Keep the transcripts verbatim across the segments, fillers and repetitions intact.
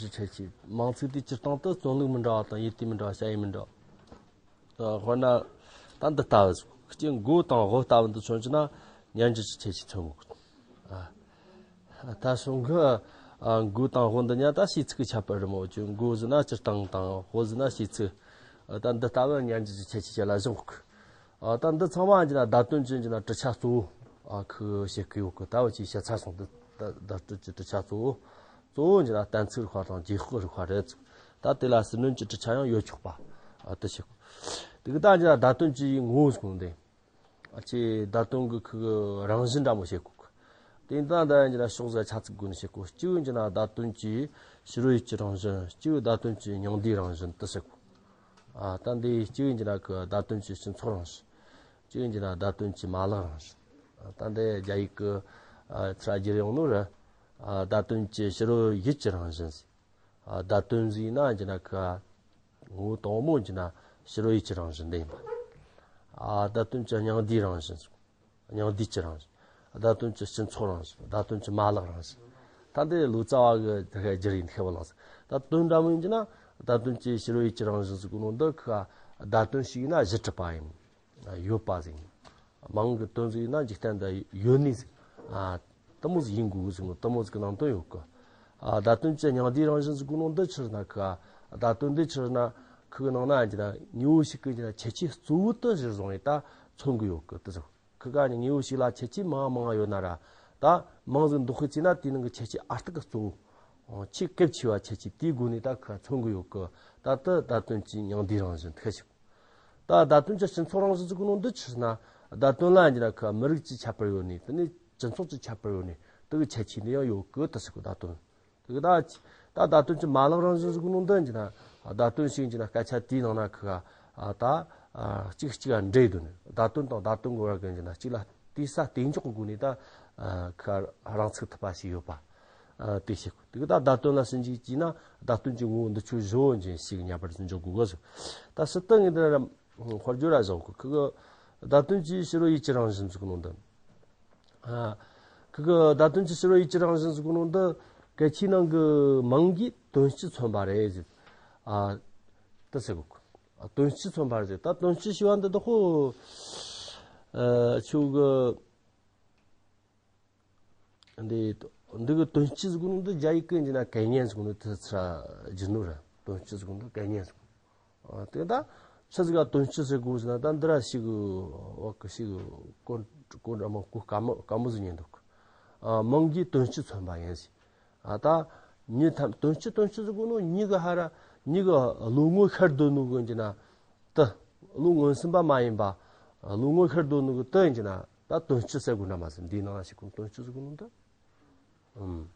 འགྱུར་ཁྱད་ཆོས། མིང་ཚིག་དེའི་སྤྱིར་བཏང་དུ་རྩོམ་ལུགས་མི་འདྲ་བ་དང་ཡུལ་དུས་མི་འདྲ་བ། བྱ་ཡུལ་མི་འདྲ་བ། དཔེར་ན། ད་འདི་ལྟ་བུ་ཟིག་སྤྱི་མགོ་དང་དབུ་ལྟ་བུ་འདི་མཚོན་གྱི་ན་ཉར་འགྱུར་གྱི་ཁྱད་ཆོས་མཚོན་དགོས། ཨ། ད་གཞུང་གི། ཨ། མགོ་དང་དབུ་འདི་གཉིས་ད་བྱེད་ཚིག་གི་ཁྱད་པར་རེད་མོད་ཀྱི། མགོ་ཟེར་ན་སྤྱིར་བཏང་དང་། དབུ་ཟེར་ན་བྱེད་ཚིག་ཨ། ད་འདི་ལྟ་བུ་ཉར་འགྱུར་གྱི་ཁྱད་ཆོས་ཅིག་ལ་བཞག་གི། ཨ། ད་འདི་ཚང་མ་ཡིན་གྱི་ན་བརྡ་དོན་གྱི་ཡིན་གྱི་ན་གྲུབ་ཆ་གཙོ་བོ། ཨ། ཁུ་བཤད་གི་ཡོད་གི། ད་འུ་ཅག་བཤད་ཚར་སོང་། འདི་ད་བརྡ་དོན་གྱི་གྲུབ་ཆ་གཙོ་བོ། གཙོ་བོ་ཡིན་གྱི་ན་གཏན་ཚིགས་རིག་པ་དང་རྗེས་དཔག་རིག་པ་རེད། ད་དེ་ལ་ཟུར་སྣོན་གྱི་གྲུབ་ཆ་ཡང་ཡོད་ཆོག་པ། ཨ། དེ་བཤད་གི། དེ་གི་ད་ཡིན་གྱི་ན་བརྡ་དོན་གྱི་ངོ་བོ་ཟེར་གོ་ནོ་དེ། ཨ། ཅེ་བརྡ་དོན་གྱི་ཁུ་གི་རང་བཞིན་འདྲ་མོ་བཤད་གོ་གི། དེ་ཡིན་ད་ད་ཡིན་གྱི་ན་ཕྱོགས་ཟིག་ཆ་ཚིག་བགོས་ནས་བཤད་གོ། གཅིག་ཡིན་གྱི་ན་བརྡ་དོན་གྱི་ཕྱི་རོལ་ཡུལ་གྱི་རང་བཞིན། གཅིག་བརྡ་དོན་གྱི་མྱང་འདས་རང་བཞིན་དེ་བཤད་གོ། ཨ། ད་འདི་གཅིག་ཡིན་གྱི་ན་ཁུ་བརྡ་དོན་གྱི་སྤྱི་ཚོགས་རང་བཞིན། གཅིག་ཡིན་གྱི་ན་བརྡ་དོན་གྱི་མ་ལག་རང་བཞིན། ཨ། ད་འདི་རྒྱ་ཡིག་གི། ཨ། ཚུར་བསྒྱུར་ཡོང་ནོ་རེད། ཨ། བརྡ་དོན་གྱི་ཕྱི་རོལ་ཡུལ་གྱི་རང་བཞིན་ཟེར། ཨ། བརྡ་དོན་ཟེར་ན་ཡིན་གྱི་ན་ཁུ་ངོ་བོ་དང་པོ་ཡིན་གྱི་ན་ཕྱི་རོལ་ཡུལ་གྱི་རང་བཞིན་འདི་ཡིན་པ། ཨ། བརྡ་དོན་གྱི་མྱང་འདས་རང་བཞིན་ཟེར། མྱང་འདས་ཀྱི་རང་བཞིན། བརྡ་དོན་གྱི་སྤྱི་ཚོགས་རང་བཞིན། བརྡ་དོན་གྱི་མ་ལག་རང་བཞིན། ད་འདི་ལོ་ཙཱ་བ་གི་དེ་ག་བསྒྱུར་ཡིན་ཁེ་བ་ལགས་སོ། ད་དོན་འདྲ་མོ་ཡིན་གྱི་ན་བརྡ་དོན་གྱི་ཕྱི་རོལ་ཡུལ་གྱི་རང་བཞིན་ཟེར་གོ་ནོ་འདི་ཁུ་བརྡ་དོན་ཞིག་ཡིན་ན་གཞི་གྲུབ་པ་ཡིན། ཡོད་པ་ཟིག་ཡིན། མིང་གི་དོན་ཟིག་ཡིན་ན་འཇིག་རྟེན་འདི་ཡོད་ནི་ཟིག་ཨ། དེ་མོ་ཟིག་ཡིན་དགོས་ཟེར་ནོ་དེ་མོ་ཟིག་གི་ནང་དོན་ཡོད་གི། ཨ། བརྡ་དོན་གྱི་མྱང་འདས་རང་བཞིན་ཟེར་གོ་ནོ་འདི་ཕྱིར་ན་ཁུ། བརྡ་དོན་འདི་ཕྱིར་ན་ཁུ་གི་ནང་ན་ཡིན་གྱི་ན་དངོས་པོ་ཞིག་གི་ཡིན་གྱི་ན་ཁྱད་ཆོས་གཙོ་བོ་དེ་གཞིར་བཟུང་ཡིན་ད་མཚོན་གི་ཡོད་གི། དེ་ཟེར། ཁུ་ག་ནི་དངོས་པོ་ཞིག་ལ་ཁྱད་ཆོས་མང་མང་ཡོད་ན་ར། ད་མིང་ཟིག་འདོགས་ཤེས་བྱས་ན་དེའི་ནང་གི་ཁྱད་ཆོས་ཨ་རྟག་གི་གཙོ་བོ། ཆེས་གལ་ཆེ་བ་ཁྱད་ཆོས་དེའི་སྒོ་ནས་ད་ཁུ་མཚོན་གི་ཡོད་གི། ད་དེ་བརྡ་དོན་གྱི་མྱང་འདས་རང་བཞིན་དེ་ཞིག་ད་བརྡ་དོན་གྱི་སྤྱི་ཚོགས་རང་བཞིན་ཟེར་གོ་ནོ་འདི་ཕྱིར་ན། བརྡ་དོན་ལ་ཡིན་གྱི་ན་ཁུ་མི་རིགས་ཀྱི་ཁྱད་པར་ཡོད་ནི། དེ་ནས་སྤྱི་ཚོགས་ཀྱི་ཁྱད་པར་ཡོད་ནི། དེ་གི་ཁྱད་ཆོས་འདི་ཡང་ཡོད་གི། དེ་ཟེར་གོ་བརྡ་དོན། དེ་གི་ད་ད་བརྡ་དོན་གྱི་མ་ལག་རང་བཞིན་ཟེར་གོ་ནོ་འདི་ཡིན་གྱི་ན། བརྡ་དོན་ཞིག་ཡིན་གྱི་ན་སྐད་ཆ་དེའི་ནང་ན་ཁུ་ག་ད་གཅིག་གཅིག་ག་འདྲེས་འདུག་ནི། བརྡ་དོན་དང་བརྡ་དོན་གི་བར་གི་ཡིན་གྱི་ན་གཅིག་ལ་ལྟོས་ས་ལྟོས་འཇོག་གི་སྒོ་ནས་ད་ཁུ་ག་རང་ཚུགས་ཐུབ་པ་ཞིག་ཡོད་པ། ཨ། དེ་ཞིག་དེ་གི་ད་བརྡ་དོན་ལ་ཟིན་ཅིག་བྱས་ན་བརྡ་དོན་གྱི་ངོ་བོ་འདི་ཆོས་བཞི་བོ་འཇོག་ཞིག་ཉར་པར་འཇོག་དགོས་གི་ཟེར། ད་སྲིད་དུ་ངས་འདི་དཔེར་བརྗོད་ར་བཞག་གི། ཁུ་གི་བརྡ་དོན་གྱི་ཕྱི་རོལ་ཡུལ་གྱི་རང་བཞིན་ཟེར་གོ་ནོ་འདི། ཨ། ཁུ་གི་བརྡ་དོན་གྱི་ཕྱི་རོལ་ཡུལ་གྱི་རང་བཞིན་ཟེར་གོ་ནོ་འདི་གལ་ཆེའི་ནང་གི་མིང་གིས་དོན་སྤྱི་མཚོན་པ་རེད་ཟེར། ཨ། དེ་ཟེར་གོ་གི། ཨ། དོན་སྤྱི་མཚོན་པ་རེད་ཟེར། ད་དོན་སྤྱི་ཞེས་པ་འདི་དག་ཁོ། ཨ། ཁྱོད་གི། འདི་འདི་གི་དོན་སྤྱི་ཟེར་གོ་ནོ་འདི་རྒྱ་ཡིག་གི་ཡིན་གྱི་ན་概念ཟེར་གོ་ནོ་དེ་ཚུར་བསྒྱུར་ནོ་རེད། དོན་སྤྱི་ཟེར་གོ་ནོ་概念ཟེར་གོ། ཨ། དེ་ད་ཆི་ཟིག་ག་དོན་སྤྱི་ཟེར་གོ་ཟེར་ན། ད་འདི་ར་ཞིག་བ་གི་ཞིག་གོ་གོ་འདྲ་མོ་གོ་དཀའ་མོ་དཀའ་མོ་ཟིག་ཉན་འདུག་ཨ། མིང་གིས་དོན་སྤྱི་མཚོན་པ་ཡིན་ཟེར། ཨ། ད་མྱི་ཐམས་དོན་སྤྱི་དོན་སྤྱི་ཟེར་གོ་ནོ་མྱི་གི་ཧ་ར་མྱི་གི་བློ་ངོར་ཤར་སྡོད་ནོ་གི་ཡིན་གྱི་ན། དེ་བློ་ངོར་ཟིན་པ་མ་ཡིན་པ། བློ་ངོར་ཤར་སྡོད་ནོ་གི་དེ་ཡིན་གྱི་ན་ད་དོན་སྤྱི་ཟེར་དགོས་འདྲ་མ་ཟད། འདིའི་ནང་ལ་ཞིག་གོ་དོན་སྤྱི་ཟེར་གོ་ནོ་འདི། ཨུམ།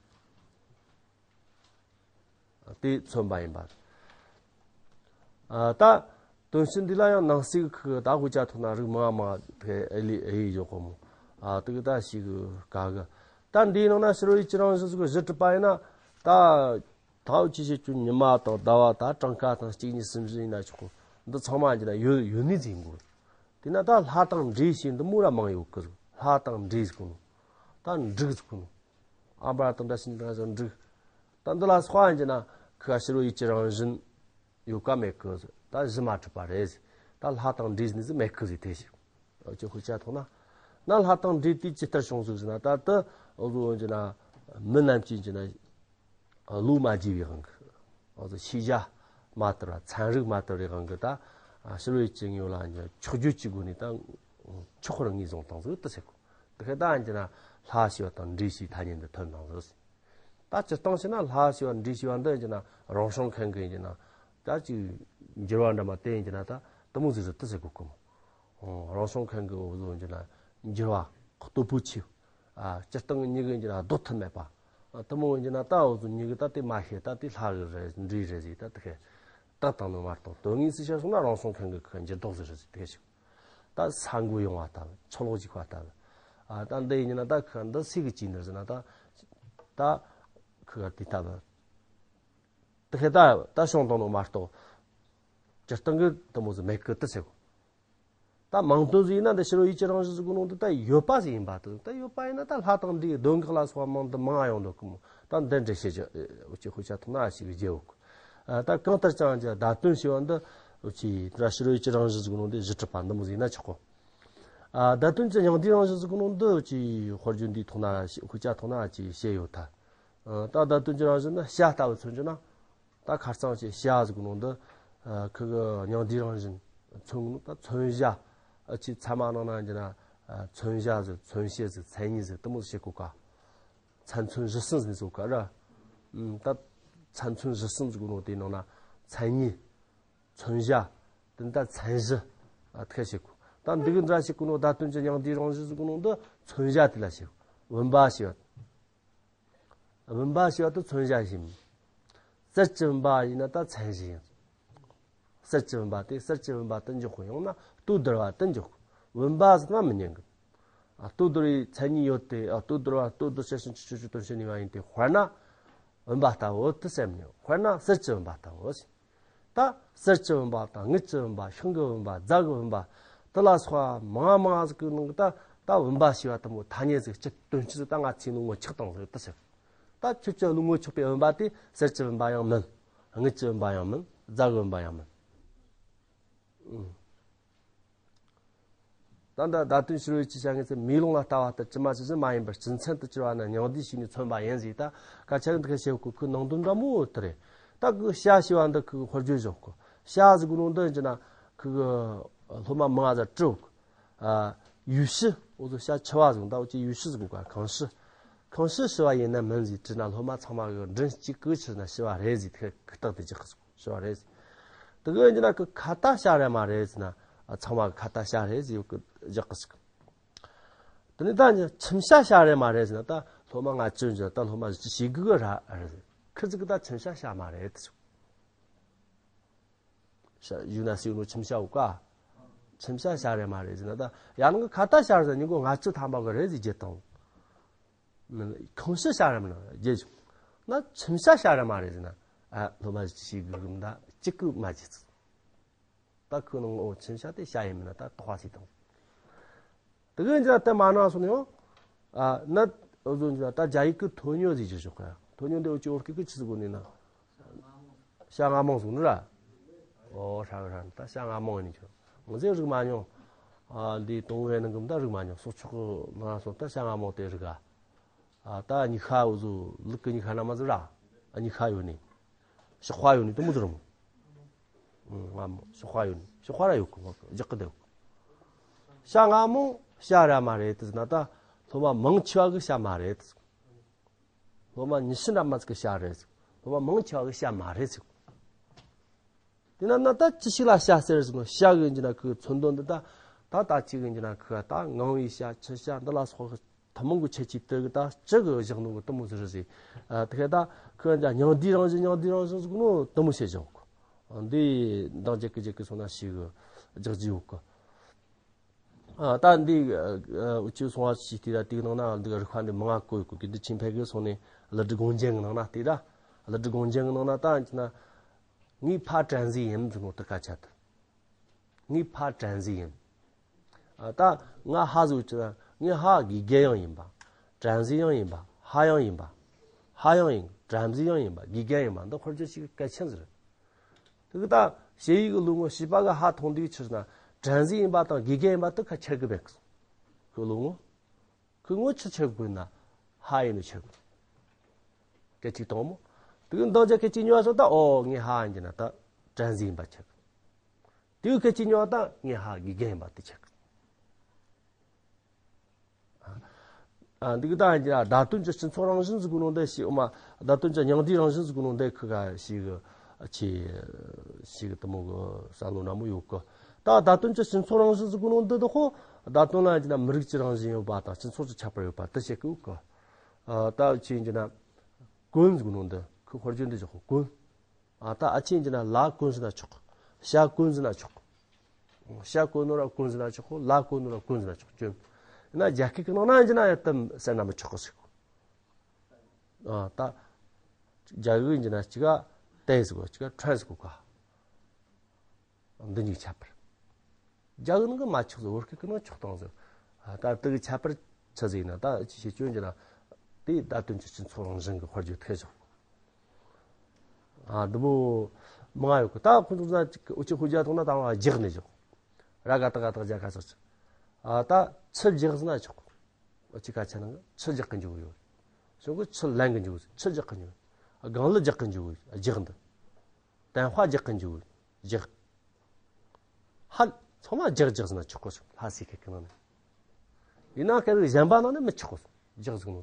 དེ་མཚོན་པ་ཡིན་པ། ཨ། ད་དོན་སྤྱི་འདི་ལ་ཡང་ནང་གསེས་ཁུ་ད་དབུ་ཅ་ཐོག་ན་རིགས་མང་མང་དེ་ཨེ་ལི་ཨེ་ཡི་ཡོད་གོ་མོ། ཨ། དེ་གི་ད་ཞིག་ག་གི། ད་འདིའི་ནང་ན་ཕྱི་རོལ་ཡུལ་གྱི་རང་བཞིན་ཟེར་གོ་གཞི་གྲུབ་པ་ཡིན་ན། ད། ད་འུ་ཅག་བཤད་རྒྱུ་ཉི་མ་དང་ཟླ་བ་དང་གྲངས་ཀ་དང་གཅིག་གཉིས་གསུམ་བཞི་ཡིན་ན་ཆོག་གི། འདི་ཚང་མ་ཡིན་གྱི་ན་ཡོད་ཡོད་ནི་ཟིག་ཡིན་དགོས། དེ་ན་ད་ལྷ་དང་འདྲེ་ཞེས་འདི་མོ་ར་མང་ཡོད་གི། ལྷ་དང་འདྲེ་ཟེར་གོ་ནོ། ད་འབྲུག་ཟེར་གོ་ནོ། ཨམ་བ་དང་འདྲ་ཞིག་འདྲ་ཞིག་འབྲུག་ད་འདི་ལ་སོགས་ཡིན་གྱི་ན་ཁུ་ག་ཕྱི་རོལ་ཡུལ་གྱི་རང་བཞིན་ཡོད་ཀ་མེད་གི། ད་གཞི་མ་གྲུབ་པ་རེད། ད་ལྷ་དང་འདྲེ་ཟེར་ནི་ཟིག་མེད་གི་ཟེར། དེ་ཞིག་འུ་ཅག་དཔེ་ཆ་ཐོག་ན། ན་ལྷ་དང་འདྲེ་དེ་ཇི་ལྟར་བྱུང་ཟིག་ཟེར་ན། ད་དེ་འུ་ཟོ་ཡིན་གྱི་ན་མི་རྣམས་ཀྱིས་ཡིན་གྱི་ན། བློ་མ་བསྒྱུར་བའི་དབང་གིས། འོ་ཟོ་ཤེས་བྱ་མ་དར་བ། ཚན་རིག་མ་དར་བའི་དབང་གིས་ད་ཕྱི་རོལ་ཡུལ་གྱི་དངོས་པོ་ལ་ཕྱོགས་བརྒྱུད་ཀྱི་སྒོ་ནས་ད་འཁྱོག་པར་ངོས་བཟུང་བཏང་ཟིག་དེ་ཟེར་གོ། དེ་ཁ་ད་ཡིན་གྱི་ན་ལྷ་ཞེས་པ་དང་འདྲེ་ཞེས་ཐ་སྙད་འདི་ཐོན་བཏང་ཟིག་ད་སྤྱིར་བཏང་བྱས་ན་ལྷ་ཞེས་པ་འདྲེ་ཞེས་པ་འདི་ཡིན་གྱི་ན་རང་བྱུང་ཁམས་ཀྱི་ཡིན་གྱི་ན་ད་ཅིག་འགྱུར་བ་འདྲ་མ་དེ་ཡིན་གྱི་ན་ད་དེ་མོ་ཟིག་རེད་དེ་ཟེར་གོ་གི་མོ། ཨོ། རང་བྱུང་ཁམས་ཀྱི་འོ་ཟོ་ཡིན་གྱི་ན་འགྱུར་བ་སྟོབས་པོ་ཆེ། ཨ། སྤྱིར་བཏང་གི་མྱི་གི་ཡིན་གྱི་ན་ལྡོག་ཐབས་མེད་པ། ཨ། དེ་མོ་ཡིན་གྱི་ན་ད་འོ་ཟོ་མྱི་གི་ད་དེ་མ་ཤེས། ད་དེ་ལྷ་གི་རེད་འདྲེ་རེད་ཟེར་ད་དེ་ཁས་བཏགས་བཏང་ནོ་མ་གཏོགས། དོན་དངོས་སུ་བཤད་སོང་ན་རང་བྱུང་ཁམས་ཀྱི་ཁུ་འགྱུར་ལྡོག་ཟིག་རེད་ཟེར་དེ་ཞིག་ད་ས་འགུལ་ཡོང་བ་ལྟ་བུ། ཆུ་ལོག་འཇིག་པ་ལྟ་བུ། ཨ། ད་འདི་ཡིན་གྱི་ན་ད་ཁུ་འདི་སུ་གིས་བྱས་ནི་ཟེར་ན། ད་ད་ཁུ་ག་དེ་ལྟ་བུ། དེ་ཁས་ད་ད་བྱུང་བཏང་ནོ་མ་གཏོགས། སྤྱིར་བཏང་གི་དེ་མོ་ཟིག་མེད་གི་དེ་ཟེར་གོ། ད་ ད་མིང་དོན་ཟིག་ཡིན་ན་འདི་ཕྱི་རོལ་ཡུལ་གྱི་རང་བཞིན་ཟིག་གི་ནང་དུ་ད་ཡོད་པ་ཟིག་ཡིན་པ་དང་། ད་ཡོད་པ་ཡིན་ན་ད་ལྷ་དང་འདྲེ་གདོན་བགེགས་ལ་སོགས་པ་མང་དུ་མང་ཡོང་འདུག་གི་མོ། ད་འདི་འདྲ་བཤད་རྒྱུ་འུ་ཅག་དཔེ་ཆ་ཐོག་ན་ཞིག་བརྗེ་འོག། ད་གང་ལྟར་ཀྱང་ཀྱི་བརྡ་དོན་ཞེས་པ་འདི་འུ་ཅག་ད་ཕྱི་རོལ་ཡུལ་གྱི་རང་བཞིན་ཟིག་གི་ནང་དུ་གཞི་གྲུབ་པ་འདི་མོ་ཟིག་ཡིན་ན་ཆོག་གོ། ཨ། བརྡ་དོན་གྱི་མྱང་འདས་རང་བཞིན་ཟེར་གོ་ནོ་འདི་ཅིག་དཔེར་བརྗོད་འདིའི་ཐོག་ན་ཞིག་དཔེ་ཆ་ཐོག་ན་ཅིག་བཤད་ཡོད་ད། ཨ། ད་བརྡ་དོན་གྱི་རང་བཞིན་ནི་བྱ་ལྟ་བུ་མཚོན་རྒྱུ་ན། ད་ཁ་རྩང་ཅིག་བྱ་ཟེར་གོ་ནོ་འདི། ཨ། ཁི་གི་མྱང་འདས་རང་བཞིན་མཚོན་གོ་ནོ་ད་མཚོན་བྱ། ཨ། ཅིག་ཚད་མ་ནང་ན་ཡིན་རྒྱུ་ན། ཨ། མཚོན་བྱ་ཟེར་མཚོན་བྱེད་ཟེར་མཚན་ཉིད་ཟེར་དེ་མོ་ཟིག་བཤད་གོ་ག། ཚད་མཚོན་གཞི་གསུམ་ཟེར་ནས་ཟེར་གོ་ག་ར། ཨུམ། ད་ཚད་མཚོན་གཞི་གསུམ་ཟེར་གོ་ནོ་དེའི་ནང་ན་མཚན་ཉིད། མཚོན་བྱ། དེ་ད་མཚན་གཞི། ཨ། ཐུག་བྱེད་གོ། ད་འདི་གི་འདྲ་བྱེད་གོ་ནོ་བརྡ་དོན་གྱི་མྱང་འདས་རང་བཞིན་ཟེར་གོ་ནོ་འདི་མཚོན་བྱ་དེ་ལ་བྱེད་གོ། བུམ་པ་ཞེས་པ། བུམ་པ་ཞེས་པ་དེ་མཚོན་བྱ་ཡིན། གསེར་གྱི་བུམ་པ་ཡིན་ན་ད་མཚན་གཞི་ཡིན། གསེར་གྱི་བུམ་པ་དེ་གསེར་གྱི་བུམ་པ་དུ་འཇོག་གོ། ཡང་ན་ལྟོ་ལྡིར་བ་དུ་འཇོག་གོ། བུམ་པ་ཟེར་ན་མི་ཉན་གི། ཨ། ལྟོ་ལྡིར་བའི་མཚན་ཉིད་ཡོད་དེ། ཨ། ལྟོ་ལྡིར་བ་ལྟོ་ལྡིར་བྱ་ཞིང་ཆུ་སྐྱོར་བྱེད་དོན་བྱེད་ནུས་པ་ཡིན་ཏེ། དཔེར་ན་བུམ་པ་ལྟ་བུ་དེ་སེམས་ཉིད། དཔེར་ན་གསེར་གྱི་བུམ་པ་ལྟ་བུ་ཟེར། ད་གསེར་གྱི་བུམ་པ་དང་དངུལ་གྱི་བུམ་པ། ཤིང་གི་བུམ་པ། རྫ་གི་བུམ་པ། དེ་ལ་སོགས་པ་མང་མང་ཟིག་གི་ནང་གི་ད་ད་བུམ་པ་ཞེས་པ་དེ་མོ་ཐ་སྙད་ཟིག་གཅིག་དོན་སྤྱི་ཟིག་ད་ང་ཚོས་ནི་ངོ་ཆགས་བཏང་ཟིག་ད་ཟེར། ད་ཁྱོད་ཀྱིས་ནི་ངོ་ཆགས་པའི་བུམ་པ་དེ་གསེར་གྱི་བུམ་པ་ཡང་མིན། དངུལ་གྱི་བུམ་པ་ཡང་མིན། རྫ་གི་བུམ་པ་ཡང་མིན། ཨུམ། ད་ལྟ་བརྡ་དོན་ཕྱི་རོལ་ཡུལ་གྱི་བྱ་ངེས་ཚེ་མེ་ལོང་ལ་ལྟ་བ་ལྟར་ཇི་མ་ཇི་བཞིན་མ་ཡིན་པར་སྤྱི་མཚན་དུ་གྱུར་པ་ནི་མྱང་འདས་ཞེས་ནས་མཚོན་པ་ཡིན་ཟེར། ད་སྐད་ཆ་འདི་ག་བཤད་གོ་གི་ནང་དོན་འདྲ་མོ་དེ་རེད། ད་གི་བྱ་ཞེས་པ་འདི་གི་དཔེར་བརྗོད་བཞག་གོ། བྱ་ཟེར་གོ་ནོ་འདི་ཡིན་གྱི་ན་གི་སློབ་མ་མང་ང་ཟིག་བྲིས་གོ། ཨ། ཡུལ་ཕྱི། འུ་ཚོ་བྱ་འཆི་བ་ཟེར་གོ། ད་འུ་ཅག་ཡུལ་ཕྱི་ཟེར་གོ་ག། ཁང་ཕྱི། ཁང་ཕྱི་ཤི་བ་ཡིན་ན་མིན་ཟེར་དྲིས་ན། སློབ་མ་ཚང་མ་གི་མགྲིན་གཅིག་གིས་ཆི་ཟེར་ན་ཤི་བ་རེད་ཟེར། དེ་གི་རྟགས་དེ་རྒྱག་གི་ཟེར་གོ། ཤི་བ་རེད་ཟེར། དེ་གི་ཡིན་གྱི་ན་གི་ཁ་ཏ་བྱ་རེད་མ་རེད་ཟེར་ན། ཨ། ཚང་མ་གི་ཁ་ཏ་བྱ་རེད་ཟེར་གི་རྒྱག་གི་ཟེར། དེ་ནས་ད་ཁྱིམ་བྱ་བྱ་རེད་མ་རེད་ཟེར་ན། ད་སློབ་མ་ལྔ་བཅུ་འཇོག། ད་སློབ་མ་བཞི་བཅུ་ཞེ་དགུ་གི་ར་རེད། ཁི་ཟིག་གི་ད་ཁྱིམ་བྱ་བྱ་མ་རེད་ཟེར། ཞ་ཡུ་ན་སི་ཡུ་ནོ་ཁྱིམ་བྱ་འོ་ཀ། ཁྱིམ་བྱ་བྱ་རེད་མ་རེད་ཟེར་ན། ད་ཡང་ན་གི་ཁ་ཏ་བྱ་རེད་ཟེར་ན། ཉིན་གུང་ལྔ་བཅུ་ཐམ་པ་གི་རེད་ཟེར་རྒྱུ་དང་། ཁང་ཕྱི་བྱ་རེད་མ་རེད་རྒྱུ་བྱུང་ན། ཁྱིམ་བྱ་བྱ་རེད་མ་རེད་ཟེར་ན། ཨ། སློབ་མ་བཞི་བཅུ་ཞེ་དགུ་གི་མི་ད་གཅིག་གི་མ་བརྗེད་ཚུལ། ད་ཁོ་ནང་འོ་ཁྱིམ་བྱ་དེ་བྱ་ཡིན་མིན་ན་ད་དོགས་པ་སེལ་དང་། དེ་གི་འཇིག་ད་མ་ན་སོང་ནས་ཡང་། ཨ། ན་འོ་ཟོ་འཇིག་ད་རྒྱ་ཡིག་གི་ཐོ་ཉོ་ཟེར་གྱི་ཞོག་ག། ཐོ་ཉོ་འདི་འོ་ཅི་འོ་སྐད་གི་ཆི་ཟིག་གོ་ནི་ན། བྱ་རྔ་མོང་ཟེར་ནི་ར། ཨོ་ཧྲ་གི་ཧྲ་ནི་ད་བྱ་རྔ་མོང་ཡིན་ནི་ཆོག། ང་ཚོས་རིག་མ་མྱོང་། ཨ། འདི་དུང་བའི་ནང་གི་ད་རིག་མ་མྱོང་། སྲོག་ཆགས་གི་ནང་སོང་ད་བྱ་རྔ་མོང་དེ་རིག་ག། ཨ། ད་གཉིས་ཤ་འུ་ཟོ་ལུག་གི་གཉིས་ཤ་ན་མ་ཟིག་ར། ཨ། གཉིས་ཤ་ཡོད་ནི། གཤོག་པ་ཡོད་ནི་དེ་མོ་ཟིག་ར་མོ། ཨུ། རྔ་མོང་གཤོག་པ་ཡོད་ནི། གཤོག་པ་ར་ཡོད་གི། རྒྱག་གི་བསྡད་གི། བྱ་རྔ་མོང་བྱ་ར་མ་རེད་དེ་ཟེར་ན། ད་སློབ་མ་མང་ཆེ་བ་གི་བྱ་མ་རེད་དེ་ཟེར། སློབ་མ་ཉི་ཤུ་འདྲ་མ་ཟིག་གི་བྱ་རེད་ཟེར། སློབ་མ་མང་ཆེ་བ་གི་བྱ་མ་རེད་ཟེར། དེ་ན་ན་ད་ཅི་ཞིག་ལ་བྱ་ཟེར་ཟེར་ན། བྱ་གི་འཇིག་ན་ཁོའི་མཚོན་དོན་འདི་ད། ད་ད་ཅི་གི་འཇིག་ན་ཁོ་ད་ངང་བའི་བྱ། འཆི་བྱ་འདི་ལ་སོགས་ཐུན་མོང་གི་ཁྱད་ཆོས་དེ་གི་ད་ཅི་གི་བཞག་ནོ་གི་དེ་མོ་ཟིག་རེད་ཟེར། ཨ། དེ་ག་ད་ཁོ་འཇིག་མྱང་འདས་རང་བཞིན། མྱང་འདས་རང་བཞིན་ཟེར་གོ་ནོ་དེ་མོ་བཤད་བཞག་གོ། འདི་འདང་རྒྱག་གི་རྒྱག་གི་སོང་ན་ཞིག་གི་རྒྱག་རྒྱུ་ཡོད་གི། ཨ། ད་འདི་འུ་ཅག་སོང་བ་ཞིག་དེ་ད་དེའི་ནང་ན་འདི་རིགས་པ་འདི་མང་ང་བཀོད་ཡོད་གི། དགེ་འདུན་ཆོས་འཕེལ་གི་སོང་ནས་ཀླུ་སྒྲུབ་དགོངས་རྒྱན་གི་ནང་ན་དེ་ད། ཀླུ་སྒྲུབ་དགོངས་རྒྱན་གི་ནང་ན་ད་འཇིག་ན། ངའི་ཕ་བྲམ་ཟེ་ཡིན་ཟེར་ནོ་དེ་སྐད་ཆ་དེ། ངའི་ཕ་བྲམ་ཟེ་ཡིན། ཨ། ད་ང་ཕ་ཟེར་གྱི་ན་ངའི་ཕ་དགེ་རྒན་ཡང་ཡིན་པ། བྲམ་ཟེ་ཡང་ཡིན་པ། ཕ་ཡང་ཡིན་པ། ཕ་ཡང་ཡིན། བྲམ་ཟེ་ཡང་ཡིན་པ། དགེ་རྒན་ཡིན་པ། འདི་དཔེར་བརྗོད་ཞིག་གལ་ཆེན་ཟིག་རེད། དེ་གི་ད་ཞེ་ཡི་གི་ལུགས་ངོ་བྱིས་པ་གི་ཕ་མཐོང་དུས་ཕྱིར་ན་བྲམ་ཟེ་ཡིན་པ་དང་དགེ་རྒན་ཡིན་པ་དེ་ཁ་ཁྱེར་གི་མེད་གི། ཁོའི་ལུགས་ངོ། ཁོའི་ངོ་ཆི་ཁྱེར་དགོས་ན་ཕ་ཡིན་ནོ་ཁྱེར་དགོས། སྐད་ཅིག་དང་མོ། དེ་གི་འདང་རྒྱག་སྐད་ཅིག་ཉོ་བ་སོང་ད། ཨོ་ངའི་ཕ་ཡིན་གྱི་ན་ད་བྲམ་ཟེ་ཡིན་པ་ཁྱེར་གི། དེའི་སྐད་ཅིག་ཉོ་བ་ད་ངའི་ཕ་དགེ་རྒན་ཡིན་པ་དེ་ཁྱེར་གི། ཨ། འདི་གི་ད་ཡིན་གྱི་ན་བརྡ་དོན་གྱི་སྤྱི་ཚོགས་རང་བཞིན་ཟེར་གོ་ནོ་འདི་ཞིག་འོ་མ། བརྡ་དོན་གྱི་མྱང་འདས་རང་བཞིན་ཟེར་གོ་ནོ་འདི་ཁི་ག་ཞིག་ཆེ་ཞིག་དེ་མོ་གི་བསམ་བློ་འདྲ་མོ་ཡོད་གི། ད་བརྡ་དོན་གྱི་སྤྱི་ཚོགས་རང་བཞིན་ཟེར་གོ་ནོ་འདི་དེ་ཁོ་བརྡ་དོན་ལ་ཡིན་གྱི་ན་མི་རིགས་ཀྱི་རང་བཞིན་ཡོད་པ་དང་སྤྱི་ཚོགས་ཀྱི་ཁྱད་པར་ཡོད་པ་དེ་བཤད་གི་ཡོད་གི། ཨ། ད་ཆེ་ཡིན་གྱི་ན་གོན་ཟེར་གོ་ནོ་འདི་ཁི་དཔེར་བརྗོད་འདི་བཞག་གོ། གོན། ཨ། ད་ཨ་ཆེ་ཡིན་གྱི་ན་ལ་གོན་ཟེར་ན་ཆོག་གི། བྱ་གོན་ཟེར་ན་ཆོག་གི། བྱ་གོན་ནོ་ར་གོན་ཟེར་ན་ཆོག་གི། ལ་གོན་ནོ་ར་གོན་ཟེར་ན་ཆོག་གི། ཡིན་ན་རྒྱ་སྐད་ཀྱི་ནང་ན་ཡིན་གྱི་ན་ཡ་དམ་ཟེར་ན་མི་ཆོག་གི་ཟེར་གོ། ཨ། ད་རྒྱ་གི་ཡིན་གྱི་ན་གཅིག་ག་ཏེ་ཟེར་གོ། གཅིག་ག་ཁྲོན་ཟེར་གོ་ག། འདི་གཉིས་ཁྱད་པར། རྒྱ་གི་ནང་གི་མ་ཆོག་ཟེར། བོད་སྐད་གི་ནང་ཆོག་བཏང་ཟེར། ཨ། ད་དེ་གི་ཁྱད་པར་ཆི་ཟིག་ཡིན་ན། ད་ཅི་བྱེད་སྐྱོན་གྱི་ན། དེ་བརྡ་དོན་གྱི་སྤྱི་ཚོགས་རང་བཞིན་གྱི་དཔེར་བརྗོད་ཐེ་ཆོག་ཨ། འདི་མོ་མང་ཡོད་གི། ད་ཁོ་ཚོ་ན་ཅིག་འུ་ཅག་ཤོད་རྒྱུ་ཐོག་ན་ད་རྒྱག་ནས་ཆོག་ར་ག་ཏག་ག་ཏག་རྒྱག་ཁ་ཆོག་ཆོག་ཨ། ད་ཆུ་རྒྱག་ཟེར་ན་ཆོག་འུ་ཅག་སྐད་ཆ་ནང་གི་ཆུ་རྒྱག་གི་འཇུག་ཡོད། གཞུག་གི་ཆུ་ལེན་གི་འཇུག་ཆུ་རྒྱག་གི་འཇུག་སྒང་ལི་རྒྱག་གི་འཇུག་རྒྱག་འདི། དན་ཧྭ་རྒྱག་གི་འཇུག་རྒྱག་ཧ། ཚང་མ་རྒྱག་རྒྱག་ཟེར་ན་ཆོག་གོ། ལྷ་སའི་སྐད་ཀྱི་ནང་ནས། ཡིན་ན་སྐད་རིགས་གཞན་པ་ནང་ནས་མི་ཆོག་གོ། རྒྱག་ཟེར་ནོ།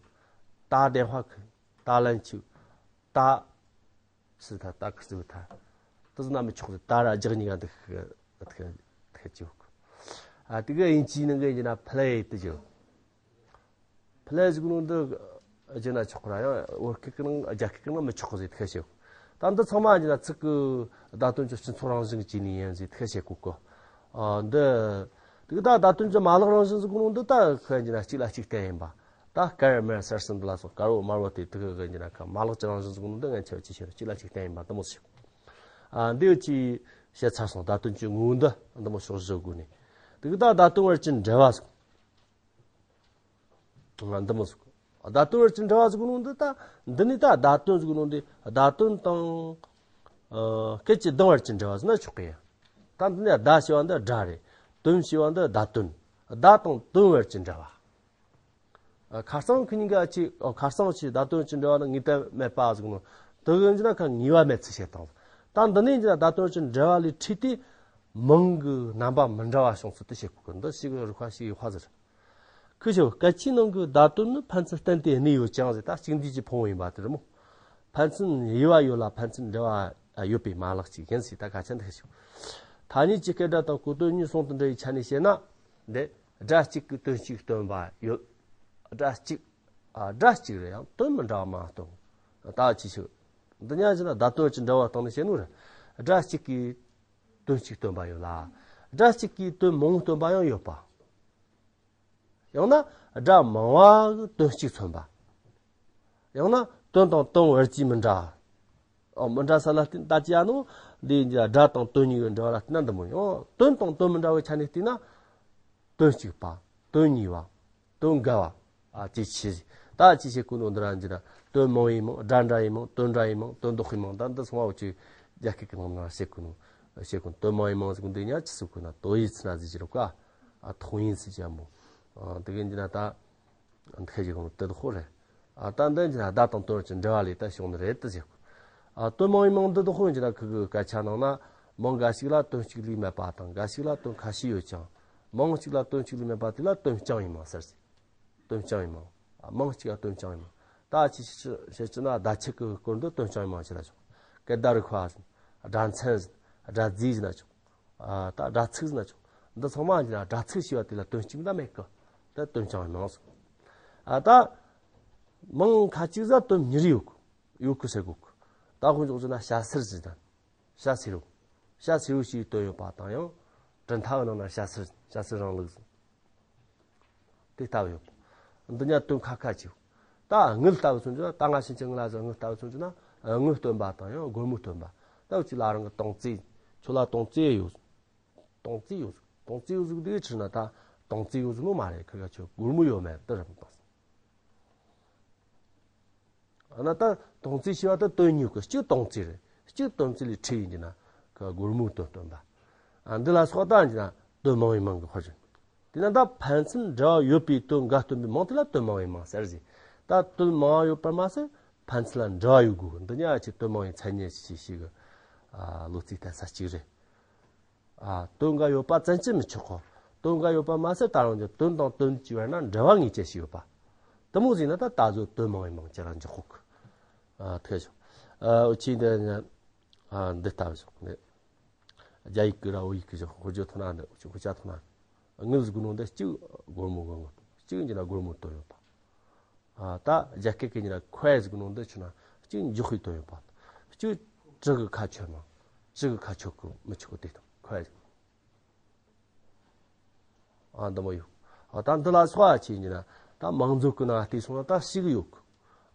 ད་དན་ཧྭ་ཁི། ད་ལན་ཆུ། ད་སི་ཐ། ད་ཁི་སི་ཐ། དེ་ཟེར་ན་མི་ཆོག་གོ། ད་ར་རྒྱག་གཉིས་ཀ་འདི་ཁི་ཁི་ཁི་ཁི་ཆོག་ཨ། དེ་གི་དབྱིན་ཇིའི་ནང་གི་ཡིན་ན་play དེ་ཆོག play ཟེར་གོ་ནོ་འདི་བྱས་ན་ཆོག་གི་ར། ཡང་བོད་སྐད་ཀྱི་ནང་རྒྱ་སྐད་ཀྱི་ནང་མི་ཆོག་གི་ཟེར་ཐག་བྱེད་གོ། ད་འདི་ཚང་མ་བྱས་ན་ཚིག་གི་བརྡ་དོན་གྱི་སྤྱི་ཚོགས་རང་བཞིན་གྱི་ནི་ཡིན་ཟེར་ཐག་བྱེད་གོ་གོ། ཨ། འདི་དེ་གི་ད་བརྡ་དོན་གྱི་མ་ལག་རང་བཞིན་ཟེར་གོ་ནོ་འདི་ད་ཁོ་བྱས་ན་གཅིག་ལ་གཅིག་བརྟེན་ཡིན་པ། ད་དཀར་དམར་སེར་གསུམ་འདི་ལ་སོགས་དཀར་པོ་དམར་པོ་དེ་དེ་གི་བྱས་ན་ཁ་མ་ལག་གི་རང་བཞིན་ཟེར་གོ་ནོ་འདི་ངས་ཁྱེད་ཀྱི་ཕྱིར་གཅིག་ལ་གཅིག་བརྟེན་ཡིན་པ་འདི་མོ་ཟེར་གོ། ཨ། འདི་ཡོད་ཀྱི་བཤད་ཚར་སོང་། བརྡ་དོན་གྱི་ངོ་བོ་འདི་འདི་མོ་ཕྱོགས་བཞི་དགོས་ནས། དེ་གི་ད་བརྡ་དོན་བར་གྱི་འབྲེལ་བ་ཟེར་གོ། འདི་མོ་ཟེར་གོ། བརྡ་དོན་བར་གྱི་འབྲེལ་བ་ཟེར་གོ་ནོ་འདི་ད། འདི་ནི་ད་བརྡ་དོན་ཟེར་གོ་ནོ་འདི་བརྡ་དོན་དང་། ཨ། སྐད་ཀྱི་གདངས་བར་གྱི་འབྲེལ་བ་ཟེར་ན་ཆོག་གི་ཡ། ད་འདི་ནས་བརྡ་ཞེས་པ་འདི་སྒྲ་རེད། དོན་ཞེས་པ་འདི་བརྡ་དོན། བརྡ་དང་དོན་བར་གྱི་འབྲེལ་བ། ཨ། ཁ་རྩང་ཁི་གཉིས་ཀ་ཅིག་ཨོ། ཁ་རྩང་ཆི། བརྡ་དོན་གྱི་འབྲེལ་བ་ནི་ངེས་དོན་མེད་པ་ཟེར་གོ་ནོ། དེ་གི་འཇུག་ན་ཁ་ངེས་པ་མེད་ཚུལ་བཤད་སྟངས། ད་འདི་ནས་འཇུག་ན་བརྡ་དོན་གྱི་འབྲེལ་བ་ལས་འཁྲུལ་ཏེ་མིང་གི་རྣམ་པ་མི་འདྲ་བ་བྱུང་ཚུལ་དེ་བཤད་གོ་གི། འདི་ཞིག་རིགས་པ་ཞིག་ཡོད་པ་ཟེར། ཁི་ཆོ། སྐད་ཆའི་ནང་གི་བརྡ་དོན་ནི་ཕན་ཚུན་བརྟེན་ཏེ་གནས་ཡོད་ཀྱང་ཟེར། ད་གཅིག་འདུས་ཀྱི་ཕུང་པོ་ཡིན་པ་དེ་རེད་མོ། ཕན་ཚུན་དབྱེ་བ་ཡོད་ལ་ཕན་ཚུན་འབྲེལ་བ་ཡོད་པའི་མ་ལག་ཅིག་ཡིན་ཟེར། ད་སྐད་ཆ་འདི་ཤོད། ཐ་སྙད་ཀྱི་སྐད་སྒྲ་དང་གོ་དོན་གཉིས་ཟུང་དུ་འབྲེལ་བའི་ཆ་ནས་བཤད་ན། འདི་སྒྲ་གཅིག་གིས་དོན་གཅིག་སྟོན་པ་ཡོད། སྒྲ་གཅིག་ཨ། སྒྲ་གཅིག་རེད་ཡང་དོན་མི་འདྲ་བ་མང་སྟོན། ད་ཅི་ཞིག་འདི་ཉག་ཅིག་ན་བརྡ་དོན་གྱི་འབྲེལ་བ་སྟེང་ནས་བཤད་ནོ་རེད། སྒྲ་གཅིག་གིས་དོན་གཅིག་སྟོན་པ་ཡོད་ལ། སྒྲ་གཅིག་གིས་དོན་མང་པོ་སྟོན་པ་ཡང་ཡོད་པ། ཡང་ན་སྒྲ་མང་བ་གིས་དོན་གཅིག་མཚོན་པ། ཡང་ན་དོན་དང་དོན་བར་གྱི་མི་འདྲ། ཨོ། མི་འདྲ་ས་ལ་བརྟེན་ད་ཅི་ཡ་ནོ། འདི་སྒྲ་དང་དོན་གཉིས་ཀྱི་འབྲེལ་བ་ལ་བརྟེན་ན་འདི་མོ་ཡང་དོན་དང་དོན་མི་འདྲ་བའི་ཆ་ནས་བལྟས་ན། དོན་གཅིག་པ། དོན་གཉིས་པ། དོན་འགལ་བ། ཨ། ཅི་ཆི། ད་ཅི་བྱེད་གོ་ནོ་འདི་ར་འདི་ར། དོན་མང་བའི་མིང་། སྒྲ་འདྲ་བའི་མིང་། དོན་འདྲ་བའི་མིང་། དོན་ལྡོག་པའི་མིང་། ད་འདི་ཚང་མ་འུ་ཅག་རྒྱ་སྐད་ཀྱི་ནང་ན་བཤད་གོ་ནོ། བཤད་གོ་ནོ། དོན་མང་བའི་མིང་ཟེར་གོ་འདི་ཉག་ཅི་ཟེར་གོ་ན། 多义词 ན་ཟེར་གྱི་རེད་ཀ་ཨ། 同义词 ཅན་མོ། ཨ། དེ་གི་འདི་ན་ད། ཁ་ཅིག་གང་དེ་དོ་ཁོ་རེད། ཨ། ད་འདི་འདི་ན་བརྡ་དང་དོན་གྱི་འབྲེལ་བ་ལས་ད་བྱུང་ནི་རེད་དེ་ཟེར། ཨ། དོན་མང་བའི་མིང་འདི་དོ་ཁོ་འདི་ན་ཁི་གི་སྐད་ཆ་ནང་ན་མིང་འགའ་ཞིག་ལ་དོན་གཅིག་ལས་མེད་པ་དང་། འགའ་ཞིག་ལ་དོན་ཁ་ཤས་ཡོད་ཀྱང་། མིང་གཅིག་ལ་དོན་གཅིག་ལས་མེད་པ་དེ་ལ་དོན་རྐྱང་བའི་མིང་ཟེར་ཟེར། དོན་རྐྱང་བའི་མིང་། ཨ། མིང་གཅིག་ལ་དོན་རྐྱང་བའི་མིང་། ད་ཅི་ཞིག་བཤད་ཅི་ན་བརྡ་ཆད་ཀྱི་སྐོར་འདི་དོན་རྐྱང་བའི་མིང་ཞེས་ལ་ཞོག་སྐད་བརྡ་རིག་པ་ཟེར། སྒྲ་མཚན་ཟེར། སྒྲ་རྫས་ཟེར་ན་ཆོག་ཨ། ད་སྒྲ་ཚིག་ཟེར་ན་ཆོག་འདི་ཚང་མ་ཡིན་ན་སྒྲ་ཚིག་ཞེས་པ་དེ་ལ་དོན་གཅིག་འདྲ་མེད་ཀི། ད་དོན་རྐྱང་བའི་མིང་ཟེར། ཨ། ད་མིང་ཁ་ཅིག་ཟ་དོན་གཉིས་རེ་ཡོད་ཀི། ཡོད་ཀི་ཟེར་གོ་ཀི། ད་དཔེ་འཇོག་ཟེར་ན་བྱ་སེར་ཟེར་དང་། བྱ་སེར་རོ། བྱ་སེར་རོ་ཞེས་དོན་ཡོད་པ་དང་། ཡང་གྲུབ་མཐའ་གི་ནང་ན་བྱ་སེར། བྱ་སེར་རིང་ལུགས་ཟེར། དེ་ལྟ་བུ་ཡོད། འདི་ཉག་དོན་ཁ་ཁ་ཅིག་ད་དངུལ་ལྟ་བུ་མཚོན་རྒྱུ་ན། ད་ང་ཕྱིན་ཆད་དངུལ་ལ་ཟེར། དངུལ་ལྟ་བུ་མཚོན་རྒྱུ་ན། དངུལ་སྟོན་པ་དང་ཡང་སྒོར་མོ་སྟོན་པ། ད་འུ་ཅག་ལ་རང་གི་དོང་ཙེ། ཁྱོད་ལ་དོང་ཙེ་ཡོད། དོང་ཙེ་ཡོད་ཟིག་དོང་ཙེ་ཡོད་ཟིག་འདི་ཁྲིད་ན་ད་དོང་ཙེ་ཡོད་ཟིག་ནོ་མ་རེད། ཁི་ག་ཁྱོད་སྒོར་མོ་ཡོད་མེད་དེ་རེད་མོ། ཨ་ན་ད་དོང་ཙེ་ཞེས་པ་ད་དོན་གཉིས་ཀི། གཅིག་དོང་ཙེ་རེད། གཅིག་དོང་ཙེ་ལས་ཁྲིད་ཡིན་གྱི་ན་ཁི་སྒོར་མོ་དོན་སྟོན་པ། ཨ། འདི་ལ་སོགས་ད་ཡིན་གྱི་ན་དོན་མང་བའི་མིང་གི་དཔེར་བརྗོད། དེས་ན་ད་ཕན་ཚུན་འབྲེལ་བ་ཡོད་པའི་དོན་འགའ་སྟོན་པའི་མིང་དེ་ལ་དོན་མང་བའི་མིང་ཟེར་ཟེར། ད་དོན་མང་བ་ཡོད་པར་མ་ཟད་ཕན་ཚུན་ལ་འབྲེལ་བ་ཡོད་དགོས། འདི་ཉག་ཅིག་དོན་མང་བའི་མཚན་ཉིད་ཅིག་ཞིག་གི། ཨ། བློ་རྩིས་གཏད་ས་གཅིག་རེད། ཨ། དོན་འགའ་ཡོད་པ་ཙམ་གྱིས་མི་ཆོག་གོ། དོན་འགའ་ཡོད་པ་མ་ཟད་ད་རུང་གི་དོན་དང་དོན་གྱི་བར་ན་འབྲེལ་བ་ངེས་ཅན་ཞིག་ཡོད་པ། དེ་མོ་ཟིག་ན་ད་ད་གཟོད་དོན་མང་བའི་མིང་ཅིག་ལ་འཇོག་གོ་ཀི། ཨ། ཐུག་ཞོག་ཨ། འུ་ཆོ་འདི་ནི། ཨ། འདི་ལྟ་བུ་ཞོག་ནི། རྒྱ་ཡིག་གི་ར་བོད་ཡིག་གི་ཞོག་དཔེར་བརྗོད་ཐོག་ན་འདི་འུ་ཆོ་དཔེ་ཆ་ཐོག་ན། དངུལ་ཟེར་གོ་ནོ་འདི་གཅིག་སྒོར་མོ་གི་དངུལ། གཅིག་ཡིན་གྱི་ན་སྒོར་མོ་དོན་ཡོད་པ། ཨ། ད་རྒྱ་སྐད་ཀྱི་ཡིན་ན་ཁོའེ་ཟེར་གོ་ནོ་འདི་ཆུ་ན་གཅིག་འཇོག་པའི་དོན་ཡོད་པ། གཅིག་གྲི་གི་ཁ་ཆོད་མ། གྲི་གི་ཁ་ཆོད་གི་མི་ཆོད་གི། དེ་དང་ཁོའེ་ཟེར། ཨ། འདི་མོ་ཡོད། ཨ། ད་འདི་ལ་སོགས་པ་ཅི་ཡིན་ན། ད་མིང་མཛོད་ཀྱི་ནང་བལྟས་སོང་ན་ད་ཞེ་གི་ཡོད་གི།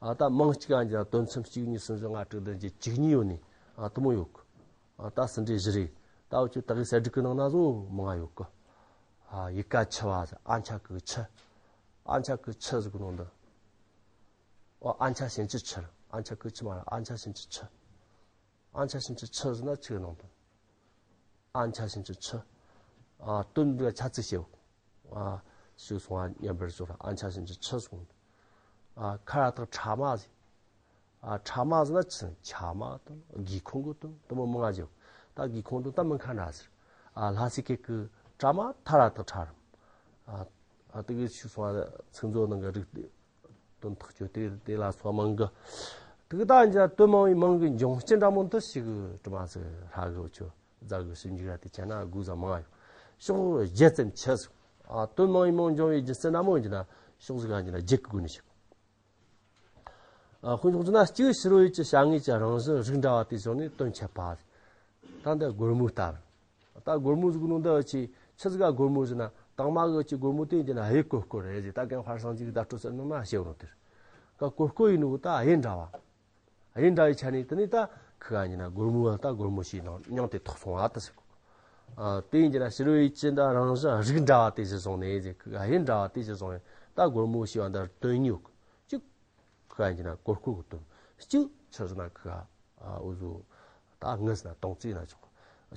ཨ། ད་མིང་གཅིག་ག་ཡིན་ན་དོན་ཚན་གཅིག་གཉིས་གསུམ་བཞི་ལྔ་དྲུག་བདུན་བརྒྱད་བཅུ་གཉིས་ཡོད་ནི། ཨ། དེ་མོ་ཡོད་གི། ཨ། ད་ཟིན་བྲིས་བཞི་རེ། ད་འུ་ཆོ་ད་གི་གསེད་བསྒྲིགས་ཀྱི་ནང་ན་བཟོ་མང་ང་ཡོད་གི། ཨ་ཡི་ག་ཆི་བ་ཟེར། ཨ་མཆ་གི་ཆི། ཨ་མཆ་གི་ཆི་ཟེར་གོ་ནོ་འདི། ཨོ་ཨ་མཆ་ཞབས་ཀྱུ་ཆི། ཨ་མཆ་གི་ཆི་མ་རེད། ཨ་མཆ་ཞབས་ཀྱུ་ཆི། ཨ་མཆ་ཞབས་ཀྱུ་ཆི་ཟེར་ན་ཆི་གི་ནང་དོན། ཨ་མཆ་ཞབས་ཀྱུ་ཆི། ཨ་དོན་འདི་ཆ་ཚིག་བྱེད། ཨ་ཞིག་སོང་བ་མཉམ་པར་བཟོ་ར། ཨ་མཆ་ཞབས་ཀྱུ་ཆི་སོང་། ཨ་ཁ་ར་དང་ཕྲ་མ་ཟེར། ཨ་ཕྲ་མ་ཟེར་ན་ཆི། ཆ་མ་དང་སྒེའུ་ཁུང་གི་དོན་དུ་མོ་མང་ང་བྱེད། ད་སྒེའུ་ཁུང་དོན་ད་མི་ཁ་འདྲ་ཟེར། ཨ་ལྷ་སའི་སྐད་ཀྱི་ཕྲ་མ་ཐ་ར་དང་ཕྲ་རམ། ཨ་ཨ་དེ་གི་ཞིག་སོང་བ་ཚིག་མཛོད་ནང་གི་རིགས་དེ། དོན་ཐག་གཅོད་དེ་དེ་ལ་སོགས་མང་གི། དེ་གི་ད་ཡིན་ཀྱང་དོན་མང་བའི་མིང་གི་འབྱུང་རྐྱེན་འདྲ་མོ་འདི་ཞིག་གི་དྲི་མ་ཟིག་ཧྲ་གི་འུ་ཆོ་རྫ་གི་ཞིབ་འཇུག་ར་དེ་བྱས་ན་དགོས་ས་མང་ཡོད། ཕྱོགས་བརྒྱད་ཙམ་ཆེ་ཟིག། ཨ་དོན་མང་བའི་མིང་འབྱུང་བའི་རྒྱུ་མཚན་འདྲ་མོ་ཡིན་ན་ཕྱོགས་ཟིག་ག་ཡིན་ན་བརྒྱད་གི་སྒོ་ནས་ཞིག། ཨ་དཔེ་འཇོག་རྒྱུ་ན་གཅིག་ཕྱི་རོལ་ཡུལ་གྱི་བྱ་དངོས་ཀྱི་རང་བཞིན་རིགས་འདྲ་བ་དེ་བྱུང་ནས་དོན་འཆད་པ། ད་འདི་སྒོར་མོ་ལྟ་བུ། ད་སྒོར་མོ་ཟིག་ནང་འདི་ཆི་ཆི་ཟིག་ག་སྒོར་མོ་ཟེར་ན། དང་མ་གི་ཆི་སྒོར་མོ་དེ་ཡིན་ན་གཡུ་ཀོར་ཀོར་རེད་ཟེར། ད་གན་ཧྭ་སངས་རྒྱས་ཀྱི་བརྡ་སྤྲོད་ཟེར་ནོ་མ་ཤེས་རུང་དེར། ཀ་ཀོར་ཀོར་ཡིན་ནོ་ད་གཡུ་འདྲ་བ། གཡུ་འདྲ་བའི་ཆ་ནས་དེ་ནས་ད་ཁི་ག་ཡིན་ན་སྒོར་མོ་བ་ད་སྒོར་མོ་ཞིག་ནང་མྱང་དེ་ཐོགས་སོང་བ་ད་ཟེར་གོ། ཨ་དེ་ཡིན་ན་ཕྱི་རོལ་ཡུལ་གྱི་འདྲ་རང་བཞིན་རིགས་འདྲ་བ་དེ་ཟེར་སོང་ནས་ཟེར། ཁི་ག་གཡུ་འདྲ་བ་དེ་ཟེར་སོང་ནས་ད་སྒོར་མོ་ཞིག་བ་འདིར་དོན་ཉུག་གཅིག། ཁི་ག་ཡིན་ན་ཀོར་ཀོར་གི་དོན། གཅིག་ཆི་ཟེར་ན་ཁི་ག་ཨ་འུ་ཟོ་ད་དངུལ་ཟེར་ན་དོང་ཙི་ན་ཆོག་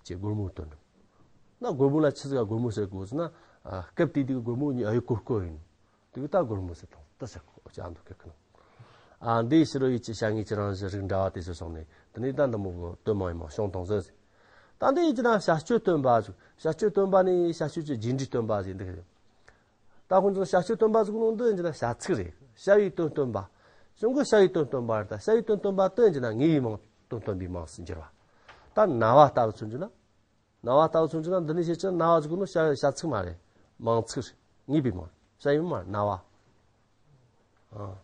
ཅེས་སྒོར་མོའི་དོན། ན་སྒོར་མོ་ལ་ཆི་ཟིག་ག་སྒོར་མོ་ཟེར་དགོས་ཟེར་ན། ཨ་སྐབས་དེ་དུས་སྒོར་མོ་ཉི་ཨ་ཡི་ཀོར་ཀོར་ཡིན། དེ་གི་ད་སྒོར་མོ་ཟེར་དང་དེ་ཟེར་གོ་ཅི་ཨ་འདུག་གི་ཁི་ནང་། ཨ་འདིའི་ཕྱི་རོལ་ཡུལ་གྱི་བྱ་དངོས་ཀྱི་རང་བཞིན་རིགས་འདྲ་བ་དེ་ཟེར་སོང་ནས་དེ་ནས་ད་འདི་མོ་གི་དོན་མང་ཡིན་མང་བྱུང་དང་ཟེར། ད་འདི་ཡིན་གྱི་ན་བྱ་སྤྱོད་སྟོན་པ་ཟིག། བྱ་སྤྱོད་སྟོན་པ་ནི་བྱ་སྤྱོད་ཀྱི་རྗེས་འབྲས་སྟོན་པ་ཟིག་འདུག་གི། ད་ཁོང་ཚོ་བྱ་སྤྱོད་སྟོན་པ་ཟིག་ནང་འདི་ཡིན་གྱི་ན་བྱ་ཚིག་རེད། བྱ་བའི་དོན་སྟོན་པ། གཞུང་གི་བྱ་བའི་དོན་སྟོན་པ་རེད། ད་བྱ་བའི་དོན་སྟོན་པ་དེ་ཡིན་གྱི་ན་ངེས་པའི་མིང་དོན་སྟོན་པའི་མིང་ཟིག་འགྱུར་བ། ད་ན་བ་ལྟ་བུ་མཚོན་གྱི་ན། ན་བ་ལྟ་བུ་མཚོན་གྱི་ན་འདི་ནས་བཤད་ཀྱི་ན་བ་ཟེར་གོ་ནོ་བྱ་བྱ་ཚིག་མ་རེད། མིང་ཚིག་རེད། ངེས་པའི་མིང་། བྱ་ཡིན་མ་ན་བ། ཨ།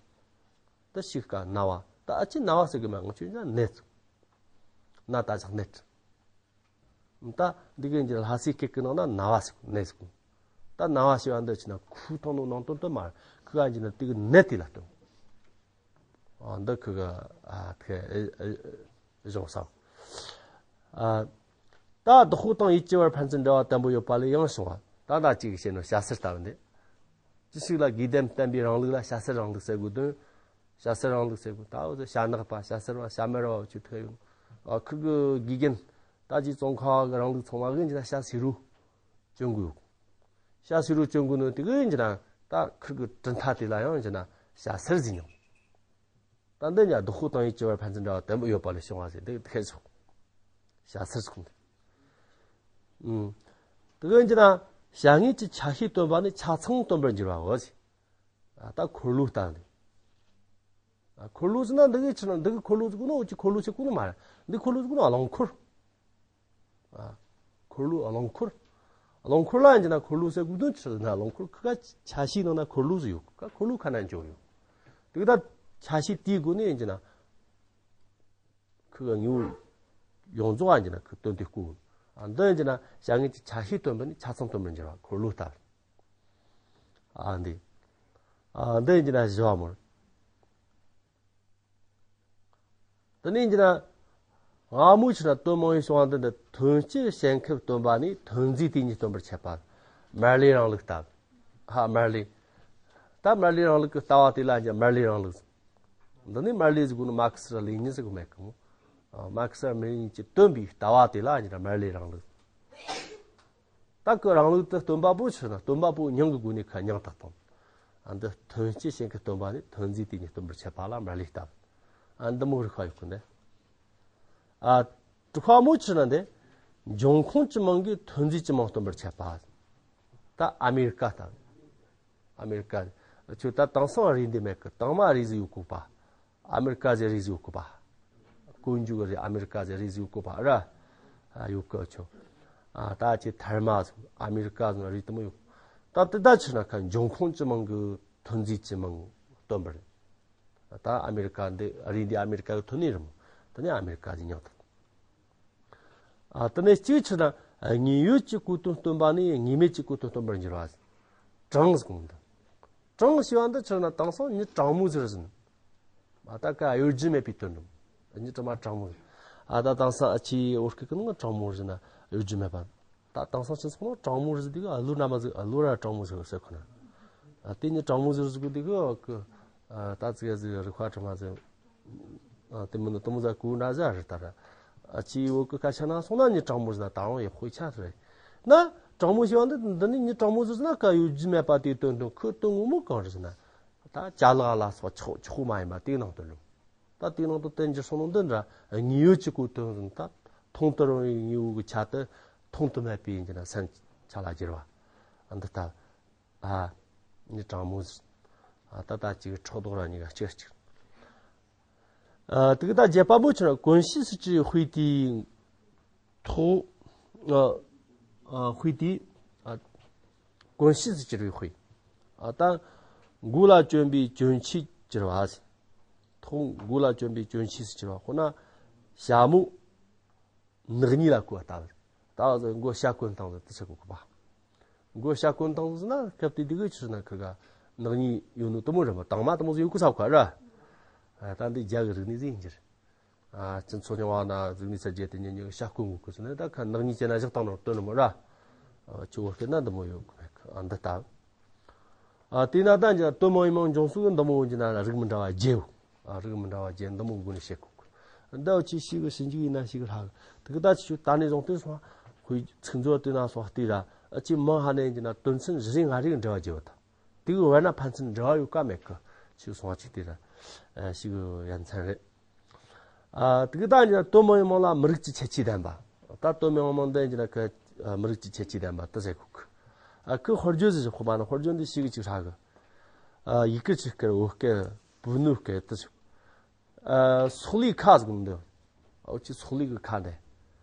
ད་ཞིག་ག་ན་བ། ད་ཨ་ཅི་ན་བ་ཟེར་གི་མ་ང་ཆོས་ཀྱང་ནད་ཟེར། ན་ད་ཅག་ནད། ད་འདི་གི་འདི་ལྷ་སའི་སྐད་ཀྱི་ནང་ན་ན་བ་ཟེར་གོ་ནད་ཟེར་གོ། ད་ན་བ་ཞེས་པ་འདི་ཆི་ན་ཁུ་ཐང་ནོ་ནང་དོན་དུ་མ་རེད། ཁུ་ག་འཇི་ན་དེ་གི་ནད་དེ་ལ་སྟོན། ཨ་འདི་ཁུ་ག་ཨ་ཁེ་ཨེ་ཨེ་གཞུང་ས། ཨ་ད་བདག་པོ་དང་ཡིད་ཀྱི་བར་ཕན་ཚུན་འབྲེལ་བ་དམ་པོ་ཡོད་པ་ལས་ཡང་བྱུང་བ། ད་ད་ཅིག་བཤད་ནོ་བྱ་ཟེར་ལྟ་བུ་འདི། ཅི་ཞིག་ལ་དགེ་ལྡན་བསྟན་པའི་རིང་ལུགས་ལ་བྱ་ཟེར་རིང་ལུགས་ཟེར་དགོས་དོན། བྱ་ཟེར་རིང་ལུགས་ཟེར་དགོས། ད་འོ་ཟེར་བྱ་ནག་པ་བྱ་ཟེར་བ་བྱ་མེར་བ་ཅིག་ཐུག་ཡོང་། ཨ་ཁུ་གི་དགེ་རྒན་ད་ཅིག་ཙོང་ཁ་གི་རིང་ལུགས་ཚང་མ་གི་འཇི་ན་བྱ་ཟེར་རུ་སྐྱོན་དགོས། བྱ་ཟེར་རུ་སྐྱོན་དགོས་ནོ་དེ་གི་འཇི་ན་ད་ཁུར་གི་གྲུབ་མཐའ་དེ་ལ་ཡང་འཇི་ན་བྱ་ཟེར་ཟིན་ཡང་། ད་འདི་ཉ་བདག་པོ་དང་ཡིད་ཀྱི་བར་ཕན་ཚུན་འབྲེལ་བ་དམ་པོ་ཡོད་པ་ལས་བྱུང་བ་ཟེར་འདི་ཁེ་སོ། བྱ་ཟེར་སོང་འདི། ཨུམ། དེ་གི་འཇི་ན་བྱ་དངོས་ཀྱི་ཆ་ཤས་སྟོན་པ་ནི་ཆ་ཚང་སྟོན་པར་འགྱུར་བའོ་ཟེར། ཨ་ད་འཁོར་ལོ་ལྟ་བུ་འདི། ཨ་འཁོར་ལོ་ཟེར་ན་འདི་གི་ཕྱིར་ན་འདི་གི་འཁོར་ལོ་ཟེར་གོ་ནོ་འུ་ཅི་འཁོར་ལོ་ཟེར་གོ་ནོ་མ་རེད། འདི་འཁོར་ལོ་ཟེར་གོ་ནོ་རླངས་འཁོར། ཨ་འཁོར་ལོ་རླངས་འཁོར། རླངས་འཁོར་ལ་འཇི་ན་འཁོར་ལོ་ཟེར་གོ་དོན་ཆི་ཟེར་ན་རླངས་འཁོར་ཁུ་ག་ཆ་ཤས་ནང་ན་འཁོར་ལོ་ཟེར་ཡོད་ག། འཁོར་ལོ་ཁ་ན་འཇོག་ཡོད། དེ་གི་ད་ཆ་ཤས་དེའི་སྒོ་ནས་འཇི་ན་ཁུ་ག་དངོས་པོ་ཡོངས་རྫོགས་འཇི་ན་ཁུ་དོན་དེ་བཀོད། ཨ་འདི་འཇི་ན་བྱ་དངོས་ཀྱི་ཆ་ཤས་སྟོན་པ་ནི་ཆ་ཚང་སྟོན་པར་འགྱུར་བ་འཁོར་ལོ་ལྟ་བུ། ཨ་འདི། ཨ་འདི་འཇི་ན་བཞི་བ་མོར། དེ་ནས་འདི་ན་སྔ་མོ་ཆི་ན་དོན་མང་བའི་བྱུང་བ་འདི་འདི་ཐོན་སྐྱེད་ཞེན་ཁུལ་སྟོན་པ་ནི་ཐོན་རྫས་དེ་ཉིད་སྟོན་པར་འཆད་པ། མར་ལེའི་རིང་ལུགས་ལྟ་བུ། ཧ་མར་ལེ། ད་མར་ལེའི་རིང་ལུགས་ཀྱི་ལྟ་བ་དེ་ལ་ཀྱང་མར་ལེའི་རིང་ལུགས། འདི་ནི་མར་ལེ་ཟེར་གོ་ནི་མར་ཁེ་སི་ར་ལེ་ཉིན་ཟེར་གོ་མེད་གི་མོ། མར་ཁེ་སི་ར་ལེ་ཉིན་གྱིས་སྟོན་པའི་ལྟ་བ་དེ་ལ་ཀྱང་མར་ལེའི་རིང་ལུགས། ད་ཀྱི་རིང་ལུགས་དེ་སྟོན་པ་པོ་ཆི་ན་སྟོན་པ་པོ་མྱིང་གི་སྒོ་ནས་ཁ་མྱིང་བཏགས་དང་། ཨ་འདི་ཐོན་སྐྱེད་ཞེན་ཁུལ་སྟོན་པ་ནི་ཐོན་རྫས་དེ་ཉིད་སྟོན་པར་འཆད་པ་ལ་མར་ལེ་ལྟ་བུ། ཨ་འདི་མོ་རིགས་པ་ཡོད་གི་འདི། ཨ་དྲུག་པ་མོ་ཆི་ན་འདི། འབྱུང་ཁུངས་ཀྱི་མིང་གིས་ཐོན་རྫས་ཀྱི་མིང་སྟོན་པར་འཆད་པ། ད་ཨ་མེ་རི་ཀ་ལྟ་བུ། ཨ་མེ་རི་ཀ། ཁྱོད་ད་དེང་སང་རིགས་འདི་མེད་གི། དང་མ་རིགས་ཟིག་ཡོད་གོ་པ། ཨ་མེ་རི་ཀ་ཟེར་རིགས་ཟིག་ཡོད་གོ་པ། ཀོན་ཇུ་གི་རིགས་ཨ་མེ་རི་ཀ་ཟེར་རིགས་ཟིག་ཡོད་གོ་པ་ར། ཨ་ཡོད་གི་ཁྱོད། ཨ་ད་ཅི་ཐར་མ་ཟིག་ཨ་མེ་རི་ཀ་ཟིག་རིགས་དུ་མ་ཡོད། ད་དེ་ད་ཆི་ན་ཁ་འབྱུང་ཁུངས་ཀྱི་མིང་གིས་ཐོན་རྫས་ཀྱི་མིང་སྟོན་པ་རེད། ད་ཨ་མེ་རི་ཀ་འདི་རིགས་འདི་ཨ་མེ་རི་ཀ་གི་ཐོན་ནི་རེད་མོ། ད་ནི་ཨ་མེ་རི་ཀ་ཟིག་མྱིང་བཏགས། ཨ་དེ་ནས་གཅིག་ཆི་ན་དངོས་ཡོད་ཀྱི་གོ་དོན་སྟོན་པ་ནི་དངོས་མེད་ཀྱི་གོ་དོན་སྟོན་པར་འགྱུར་བ། གྲངས་ཟེར་གོ་འདི། གྲངས་ཞེས་པ་འདི་ཆི་ན་དེང་སང་མྱི་གྲངས་མོ་ཟེར་ཟིན། ཨ་ད་ཀ་གཡོ་སྒྱུ་མེད་པའི་དོན་དུ། མྱི་གྲངས་མ་གྲངས་མོ་ཟེར། ཨ་ད་དེང་སང་ཨ་ཆི་བོད་སྐད་ཀྱི་ནང་གྲངས་མོ་ཟེར་ན་གཡོ་སྒྱུ་མེད་པ། ད་དེང་སང་ཁྱེད་ཚོ་ནང་དྲང་མོ་རེད་ཟེར་དུས་ག་ཨ་ལུ་འདྲ་མོ་ཟིག་ཨ་ལུ་ར་དྲང་མོ་ཟིག་ཟེར་ཁོ་ན། ཨ་དེ་ནི་དྲང་མོ་ཟིག་ཟེར་གོ་དུས་ག་ཨ་ད་ཙི་ག་ཟིག་རིག་པ་དྲི་མ་ཟིག་ཨ་དེ་མིན་ནི་དེ་མོ་ཟིག་གོ་འདྲ་ཟིག་རེད་ད་ར། ཨ་ཅི་བོ་གི་སྐད་ཆ་ན་སོང་ན་ནི་དྲང་མོ་ཟིག་ན་ད་རུང་ཡག་པོ་ཆགས་རེད། ན་དྲང་མོ་ཞིག་འདི་འདི་ནི་ནི་དྲང་མོ་ཟིག་ན་ག་ཡོད་རྒྱུ་མེད་པ་དེ་དོན་དོན་ཁོ་དོན་ངོ་མ་གང་རེད་ཟེར་ན། ད་ཅ་ལག་ལ་སོགས་ཆོག་ཆོག་མ་ཡིན་པ་དེའི་ནང་དུ་ལུས། ད་དེའི་ནང་དུ་བསྟན་འགྱུར་སོང་ནོ་འདི་འདྲ་དངོས་ཡོད་ཀྱི་གོ་དོན་ཟིན་ད་མཐོང་དུ་རུང་བའི་དངོས་པོ་གི་ཆ་དེ་མཐོང་དུ་མེད་པའི་ཡིན་གྱི་ན་སེམས་ཆ་ལ་གྱུར་བ། ཨ་འདི་ལྟ། ཨ་ནི་དྲང་མོ་ཟིན། ཨ་ད་ལྟ་གཅིག་ཕྲག་དོག་ར་གཉིས་ཀ་གཅིག་གཅིག་ཨ་དེ་གི་ད་རྒྱལ་པོ་ཆེ་ན་ཀུན་ཤེས་སུ་གྱུར་པའི་དཔེ་དེའི་ཐོག་ཨ་ཨ་དཔེ་དེ་ཨ་ཀུན་ཤེས་སུ་གྱུར་པའི་དཔེ། ཨ་ད་མགོ་ལ་གྱོན་པའི་གྱོན་ཆས་གྱུར་པ་ཟེར། ཐོག་མགོ་ལ་གྱོན་པའི་གྱོན་ཆས་སུ་གྱུར་པ་ཁོ་ན་ཞྭ་མོ་ནག་ཉེས་ལ་བཀོད་པ་ལྟ་བུ། ད་མགོ་ཞྭ་གོན་སྟངས་ཟེར་དེ་ཆེ་གོ་གོ་པ། མགོ་ཞྭ་གོན་སྟངས་ཟེར་ན་སྐབས་དེ་དུས་གི་ཕྱིར་ན་ཁི་ག་ནག་ཉེས་ཡོད་ནོ་དེ་མོ་རེད་མོ། དྭངས་མ་དེ་མོ་ཟིག་ཡོད་གི་ས་ཁ་ར། ཨ་ད་འདི་རྒྱ་གི་རིག་གནས་ཟིག་ཡིན་གྱི་རེད། ཨ་སྤྱི་ཚོགས་རྙིང་བ་ན་རིག་གནས་གསར་བརྗེ་དེ་ཉིན་ཉིན་ཞྭ་གོན་དགོས་གི་ཟེར་ན་ད་ཁ་ནག་ཉེས་བྱས་ན་བཞག་སྟངས་ནོར་སྟོན་ནི་མོ་ར། ཨ་ཁྱོད་བོད་སྐད་ན་འདི་མོ་ཡོད་གི་མེད་གི། ཨ་འདི་ལྟ་བུ། ཨ་དེས་ན་ད་འདི་དོན་མང་ཡིན་མང་འབྱུང་སྲོལ་གི་འདི་མོ་ཡིན་གྱི་ན་རིགས་མི་འདྲ་བ་བརྒྱད་ཡོད། ཨ་རིགས་མི་འདྲ་བ་བརྒྱད་འདི་མོ་སྒོ་ནས་བཤད་གོ་གི། འདི་འུ་ཆོས་ཤེས་གི་ཞིབ་འཇུག་ཡིན་ན་ཤེས་གི་ཧྲ་གི། དེ་གི་ད་ཆི་ཆོས་ད་ནས་བཟུང་སྟེ་སོང་ཁོའི་ཚིག་མཛོད་དེ་ན་སོང་བལྟས་ར། ཨ་ཅེ་མང་ཧ་ནས་ཡིན་གྱི་ན་དོན་ཚན་བཞི་རེ་ལྔ་རེ་གི་འབྲེལ་བ་བརྒྱབ་པ་དང་། དེ་གི་བར་ན་ཕན་ཚུན་འབྲེལ་བ་ཡོད་ཀ་མེད་གི་ཆི་སོང་བ་ཅིག་དེ་ར། ཨ་ཞིག་ཡ་མཚན་རེད། ཨ་དེ་གི་ད་ཡིན་ན་དོན་མང་ཡིན་མང་ལ་མི་རིགས་ཀྱི་ཁྱད་ཆོས་ལྡན་པ། ད་དོན་མང་ཡིན་མང་འདི་ཡིན་ན་ཁི་ཨ་མི་རིགས་ཀྱི་ཁྱད་ཆོས་ལྡན་པ་དེ་ཟེར་གོ་གི། ཨ་ཁི་དཔེར་བརྗོད་ཟེར་ཞིག་ཁོ་པ་ན་དཔེར་བརྗོད་འདི་ཞིག་གཅིག་ཧྲ་གི། ཨ་ཡི་གེ་གཅིག་སྐད་བོད་སྐད་བོད་ནུ་སྐད་དེ་ཟེར། ཨ་སོག་ལེའི་ཁ་ཟེར་གོ་འདི། ཨ་ཅེ་སོག་ལེ་གི་ཁ་འདི།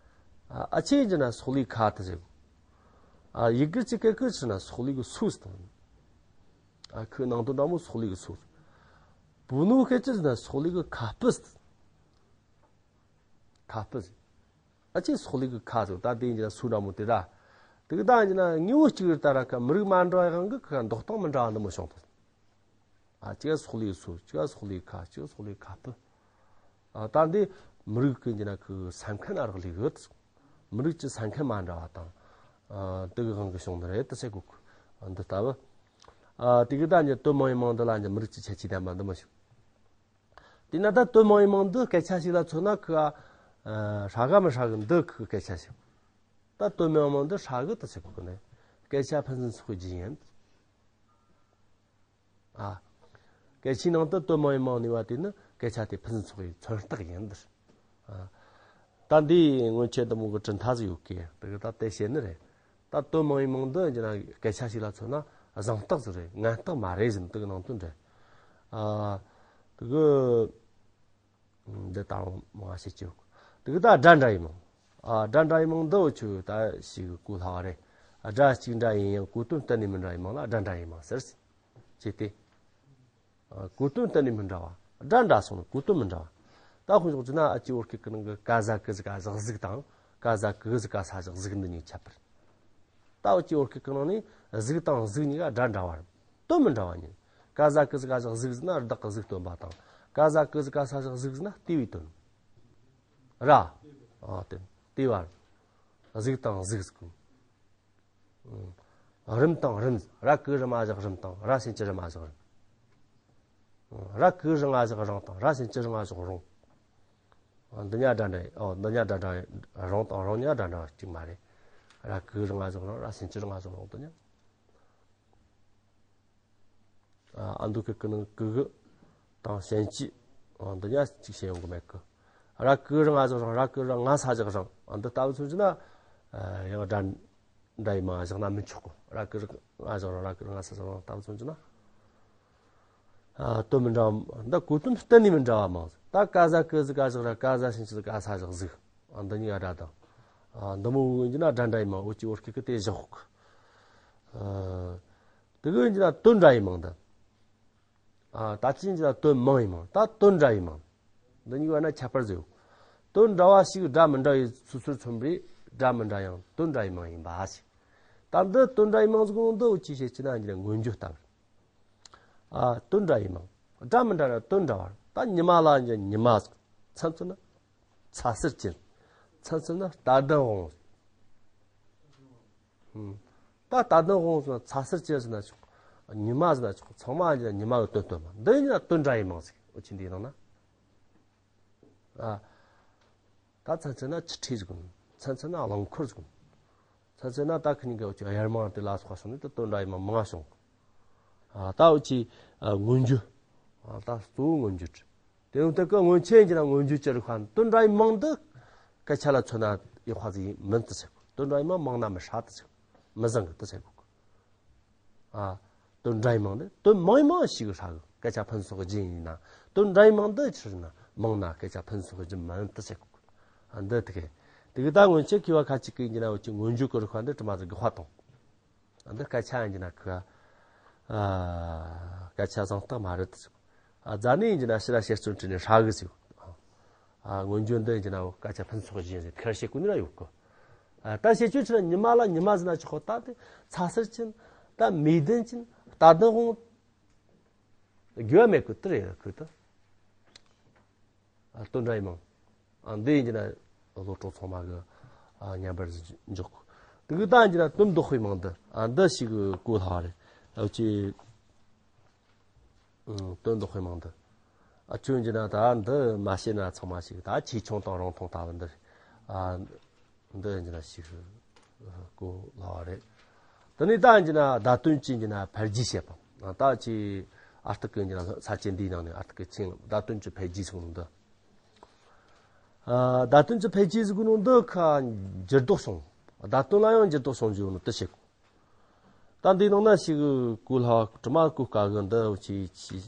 ཨ་ཨ་ཆེ་ཡིན་ན་སོག་ལེའི་ཁ་དེ་ཟེར་གོ། ཨ་ཡི་གེ་གཅིག་སྐད་ཁི་ཆི་ན་སོག་ལེ་གི་སོ་ཟེར་དང་། ཨ་ཁི་ནང་དོན་འདྲ་མོ་སོག་ལེ་གི་སོ། བོད་ནུ་སྐད་ཆི་ཟེར་ན་སོག་ལེ་གི་ཁ་སྤུ་ཟེར། ཁ་སྤུ་ཟེར། ཨ་ཅེ་སོག་ལེ་གི་ཁ་ཟེར་ད་དེ་ཡིན་ན་སོ་འདྲ་མོ་དེ་ར། དེ་གི་ད་ཡིན་ན་དངོས་པོ་གཅིག་རེད་ད་ར་ཁ་མི་རིགས་མ་འདྲ་བའི་དབང་གིས་ཁ་འདོགས་སྟངས་མི་འདྲ་བ་འདི་མོ་བྱུང་ཐལ། ཨ་གཅིག་སོག་ལེའི་སོ། གཅིག་སོག་ལེའི་ཁ། གཅིག་སོག་ལེའི་ཁ་སྤུ། ཨ་ད་འདི་མི་རིགས་ཀྱི་འདི་ན་ཁི་ས་མཁན་ཨ་རག་ལས་ཡོད། མི་རིགས་ཀྱི་ས་མཁན་མ་འདྲ་བ་དང་། ཨ་དེ་གི་དབང་གིས་བྱུང་ནི་རེད་དེ་ཟེར་གོ་གི། ཨ་འདི་ལྟ་བུ། ཨ་དེ་གི་ད་ནི་དོན་མང་ཡིན་མང་འདི་ལ་ནི་མི་རིགས་ཀྱི་ཁྱད་ཆོས་ལྡན་པ་འདི་མ་བྱུང་། དེས་ན་ད་དོན་མང་ཡིན་མང་འདི་སྐད་ཆ་ཞིག་ལ་མཚོན་ན་ཁི་ཨ་ཧྲ་ག་མི་ཧྲ་གི་འདི་ཁི་སྐད་ཆ་ཞིག་ད་དོན་མང་ཡིན་མང་འདི་ཧྲ་གི་དེ་ཟེར་གོ་གི་ནི། སྐད་ཆ་ཕུན་སུམ་ཚོགས་པའི་རྒྱུ་ཡིན། ཨ། སྐད་ཆའི་ནང་དུ་དོན་མང་ཡིན་མང་ནུས་པ་དེ་ནི་སྐད་ཆ་དེ་ཕུན་སུམ་ཚོགས་པའི་མཚོན་རྟགས་ཡིན་འདིར། ཨ། ད་འདིའི་སྔོན་ཆད་འདི་མོ་གི་གྲུབ་མཐའ་ཟིག་ཡོད་ཀི། དེ་གི་ད་དེ་བཤད་ནི་རེད། ད་དོན་མང་ཡིན་མང་འདི་ཡིན་ན་སྐད་ཆ་ཞིག་ལ་མཚོན་ན་གཟེངས་རྟགས་ཟིག་རེད། ངན་རྟགས་མ་རེད་ཟེར་ནི་དེ་གི་ནང་དོན་རེད། ཨ། དེ་གི། འདི་ད་རུང་མང་བ་བཤད་ཀྱི་ཡོད། དེ་གི་ད་སྒྲ་འདྲ་ཡིན་མང་། ཨ་སྒྲ་འདྲ་ཡིན་མང་འདི་འུ་ཆོས་ད་ཞིག་གོ་སླ་བ་རེད། ཨ་སྒྲ་གཅིག་འདྲ་ཡིན་ཡང་གོ་དོན་གཏན་ནས་མི་འདྲ་ཡིན་མང་ལ་སྒྲ་འདྲ་ཡིན་མང་ཟེར། ཅེས་ཏེ། ཨ་གོ་དོན་གཏན་ནས་མི་འདྲ་བ། སྒྲ་འདྲ་སོང་ན་གོ་དོན་མི་འདྲ་བ། ད་དཔེ་འཇོག་རྒྱུ་ན་ཨ་ཅེ་བོད་སྐད་ཀྱི་ནང་གི་ཀ་ཟ་ཀི་ཟི་ཀ་ཟ་གཟིག་དང་། ཀ་ཟ་ཀི་ཟི་ཀ་ས་ཞག་གཟིག་འདི་གཉིས་ཁྱད་པར། ད་འུ་ཅེ་བོད་སྐད་ཀྱི་ནང་ནས་གཟིག་དང་གཟིག་གཉིས་ཀ་སྒྲ་འདྲ་བ་རེད། དོན་མི་འདྲ་བ་གཉིས། ཀ་ཟ་ཀི་ཟི་ཀ་ཞག་གཟིག་ཟེར་ན་བདག་གི་གཟུགས་སྟོན་པ་དང་། ཀ་ཟ་ཀི་ཟི་ཀ་ས་ཞག་གཟིག་ཟེར་ན་ལྟེ་བའི་དོན། ར། ཨ་དེ་ལྟེ་བ་རེད། གཟིག་དང་གཟིག་ཟེར་གོ། ཨ་རིམ་དང་རིམ། ར་ཀི་རི་མ་ཞག་རིམ་དང་། ར་སེན་གྱི་རི་མ་ཞག་རིམ། ར་ཀི་རི་ང་ཞག་རང་དང་། ར་སེན་གྱི་རི་ང་ཞག་རོང་། འདི་གཉིས་སྒྲ་འདྲ། ཨོ་འདི་གཉིས་སྒྲ་འདྲ། རོང་དང་རོང་གཉིས་སྒྲ་འདྲ་གཅིག་མ་རེད། ར་ཀི་རི་ང་ཞག་རང་། ར་སེན་གྱི་རི་ང་ཞག་རོང་། འདི་གཉིས། ཨ་འདུག་གི་ཀི་ནང་ཀི་གི་དང་ཞན་གྱི། ཨོ་འདི་གཉིས་གཅིག་བཤད་ཡོང་གི་མེད་གི། ར་ཀི་རི་ང་ཞག་རང་། ར་ཀི་རི་ང་ས་ཞག་རང་། ཨ་འདི་ལྟ་བུ་མཚོན་རྒྱུ་ན། ཡང་སྒྲ་འདྲ་ཡིན་མང་བཞག་ན་མི་ཆོག་གོ། ར་ཀི་རི་ང་ཞག་རང་། ར་ཀི་རི་ང་ས་ཞག་རང་ལྟ་བུ་མཚོན་རྒྱུ་ན། ཨ་དོན་མི་འདྲ་བ། འདི་གོ་དོན་གཏན་ནས་མི་འདྲ་བ་མང་། ད་ཀ་ཟ་ཀི་ཟི་ཀ་ཞག་ར། ཀ་ཟ་ཞིང་ཆུ་ཀ་ས་ཞག་གཟིག། ཨ་འདི་གཉིས་ཀ་སྒྲ་དང་། ཨ་འདི་མོ་ཡིན་རྒྱུ་ན་སྒྲ་འདྲ་ཡིན་མང་འུ་ཅི་བོད་སྐད་ཀྱི་དེ་བཞག་གོ། ཨ་དེ་གི་ཡིན་རྒྱུ་ན་དོན་འདྲ་ཡིན་མང་། ད་ཨ་ད་ཅི་ཡིན་རྒྱུ་ན་དོན་མང་ཡིན་མང་། ད་དོན་འདྲ་ཡིན་མང་། འདི་གཉིས་བར་ན་ཁྱད་པར་ཟིག་ཡོད། དོན་འདྲ་བ་ཞིག་སྒྲ་མི་འདྲ་བའི་སོ་སོར་མཚོན་པའི་སྒྲ་མི་འདྲ་ཡང་དོན་འདྲ་ཡིན་མང་ཡིན་པ་ཞིག། ད་འདི་དོན་འདྲ་ཡིན་མང་ཟིག་ནང་འདི་འུ་ཅི་བཤད་ཀྱི་ན་འདི་ན་མངོན་བརྗོད་ལྟ་བུར། ཨ་དོན་འདྲ་ཡིན་མང་། སྒྲ་མི་འདྲ་ན་དོན་འདྲ་བར། ད་ཉི་མ་ལ་འདི་ཉི་མ་ཟིག། མཚམས་མཚོན་ན་ཚ་ཟེར་གྱིན། མཚམས་མཚོན་ན་རྟ་གདན་འོང་། ད་རྟ་བདུན་དབང་ཟེར་ན་ཚ་ཟེར་ཅན་ཟེར་ན་ཆོག་ཉི་མ་ཟེར་ན་ཆོག་ཚང་མ་ཡིན་ན་ཉི་མ་གི་དོན་སྟོན་མ། འདི་ཡིན་ན་དོན་འདྲ་ཡི་མིང་ཟིག་འུ་ཆོ་འདིའི་ནང་ན། ཨ། ད་མཚན་མཚན་ན་ཆུ་ཁྲིས་ཟིག་མཚན་མཚན་ན་རླངས་འཁོར་ཟིག་མཚན་མཚན་ན་ད་ཁི་གཉིས་ཀ་འུ་ཆོ་དབྱར་མང་དེ་ལ་སོགས་སོང་ནས་ད་དོན་འདྲ་ཡི་མིང་མང་བྱུང་། ཨ། ད་འུ་ཆོ་ཨ་མངོན་བརྗོད། ཨ། ད་གཙོ་བོ་མངོན་བརྗོད། དེ་ཡང་དེ་གི་སྔོན་ཆད་ཡིན་ན་མངོན་བརྗོད་ཀྱི་རིགས་ཁ་དོན་འདྲ་ཡི་མིང་འདི་སྐད་ཆ་ལ་མཚོན་ན་ཡག་པ་ཟིག་མིན་དུ་ཟེར་གོ་དོན་འདྲ་ཡི་མིང་མང་ན་མི་ཧྲ་དུ་ཟེར་གོ་མི་བཟང་གི་དུ་ཟེར་གོ་ཨ། དོན་འདྲ་ཡི་མིང་འདི་དོན་མང་མང་ཞིག་ཧྲ་གི་སྐད་ཆ་ཕུན་ཚོགས་རྒྱན་ཡིན་ན། དོན་འདྲ་ཡི་མིང་འདི་ཕྱིར་ན་མང་ན་སྐད་ཆ་ཕུན་ཚོགས་རྒྱན་མིན་དུ་ཟེར་གོ་ཨ། འདི་དེ་གི་དེ་གི་ད་སྔོན་ཆད་མཁས་པ་ཁ་ཅིག་གིས་ཡིན་ན་འུ་ཆོ་མངོན་བརྗོད་ཀྱི་རིགས་ཁ་འདི་དྲི་མ་ཟིག་དགག་པ་དང་། འདི་སྐད་ཆ་ཡིན་གྱི་ན་ཁོ། ཨ། སྐད་ཆ་བཟང་རྟགས་མ་རེད། ཨ། རྫ་ནས་ཡིན་གྱི་ན་ཕྱི་ལ་བཤད་རྩོམ་བྲིས་ནས་ཧྲ་གི་ཟེར། ཨ། མངོན་བརྗོད་འདི་ཡིན་གྱི་ན་སྐད་ཆ་ཕུན་ཚོགས་ཀྱི་ཟེར་ཁར་བཤད་ཀུན་ནས་ཡོད་གི་ཨ། ད་བཤད་རྒྱུ་ཆི་ན་ཉི་མ་ལ་ཉི་མ་ཟེར་ན་ཆོག་ད་དེ་ཚ་ཟེར་ཅན། ད་མེ་ལྡན་ཅན། རྟ་བདུན་དབང་། དགོས་མེད་གི་དེ་རེད་ཁོ་ད། ཨ། དོན་འདྲ་ཡི་མིང་། ཨ། འདི་ཡིན་གྱི་ན་བློ་གྲོགས་ཚང་མ་གི་ཨ། མཉམ་པར་འཇོག་དེ་གི་ད་ཡིན་གྱི་ན་དོན་ལྡོག་པའི་མིང་འདི། ཨ། འདི་ཞིག་གི་གོ་སླ་བ་རེད། ཨ། ཅི། ཨ། དོན་ལྡོག་པའི་མིང་འདི། ཨ། ཁྱོད་ཡིན་གྱི་ན་ད་འདི་མ་ཤེས་ན་ཚང་མ་ཞིག་ད་ཆེ་ཆུང་དང་རིང་ཐུང་ལྟ་བུ་འདི་རེད། ཨ། འདི་ཡིན་གྱི་ན་ཞིག་གི་གོ་སླ་བ་རེད། དེ་ནས་ད་ཡིན་གྱི་ན་བརྡ་དོན་གྱི་ཡིན་གྱི་ན་འཕེལ་རྒྱས་བཤད་པ། ད་ཅི་ཨ་རྟགས་ཀྱི་ཡིན་གྱི་ན་ས་བཅད་འདིའི་ནང་ནས་ཨ་རྟགས་ཀྱི་ཆིངས་བརྡ་དོན་གྱི་འཕེལ་རྒྱས་སོང་འདི། ཨ། བརྡ་དོན་གྱི་འཕེལ་རྒྱས་ཟེར་གོ་ནོ་འདི་ཁ་འགྱུར་ལྡོག་བྱུང་། བརྡ་དོན་ལ་ཡང་འགྱུར་ལྡོག་བྱུང་རྒྱུ་ནོ་དེ་བཤད་གོ་ད་འདི་ནང་ན་ཞིག་གོ་སླ་བ་དྲི་མ་གོ་དཀའ་གི་འདི་ཅི་ཅི།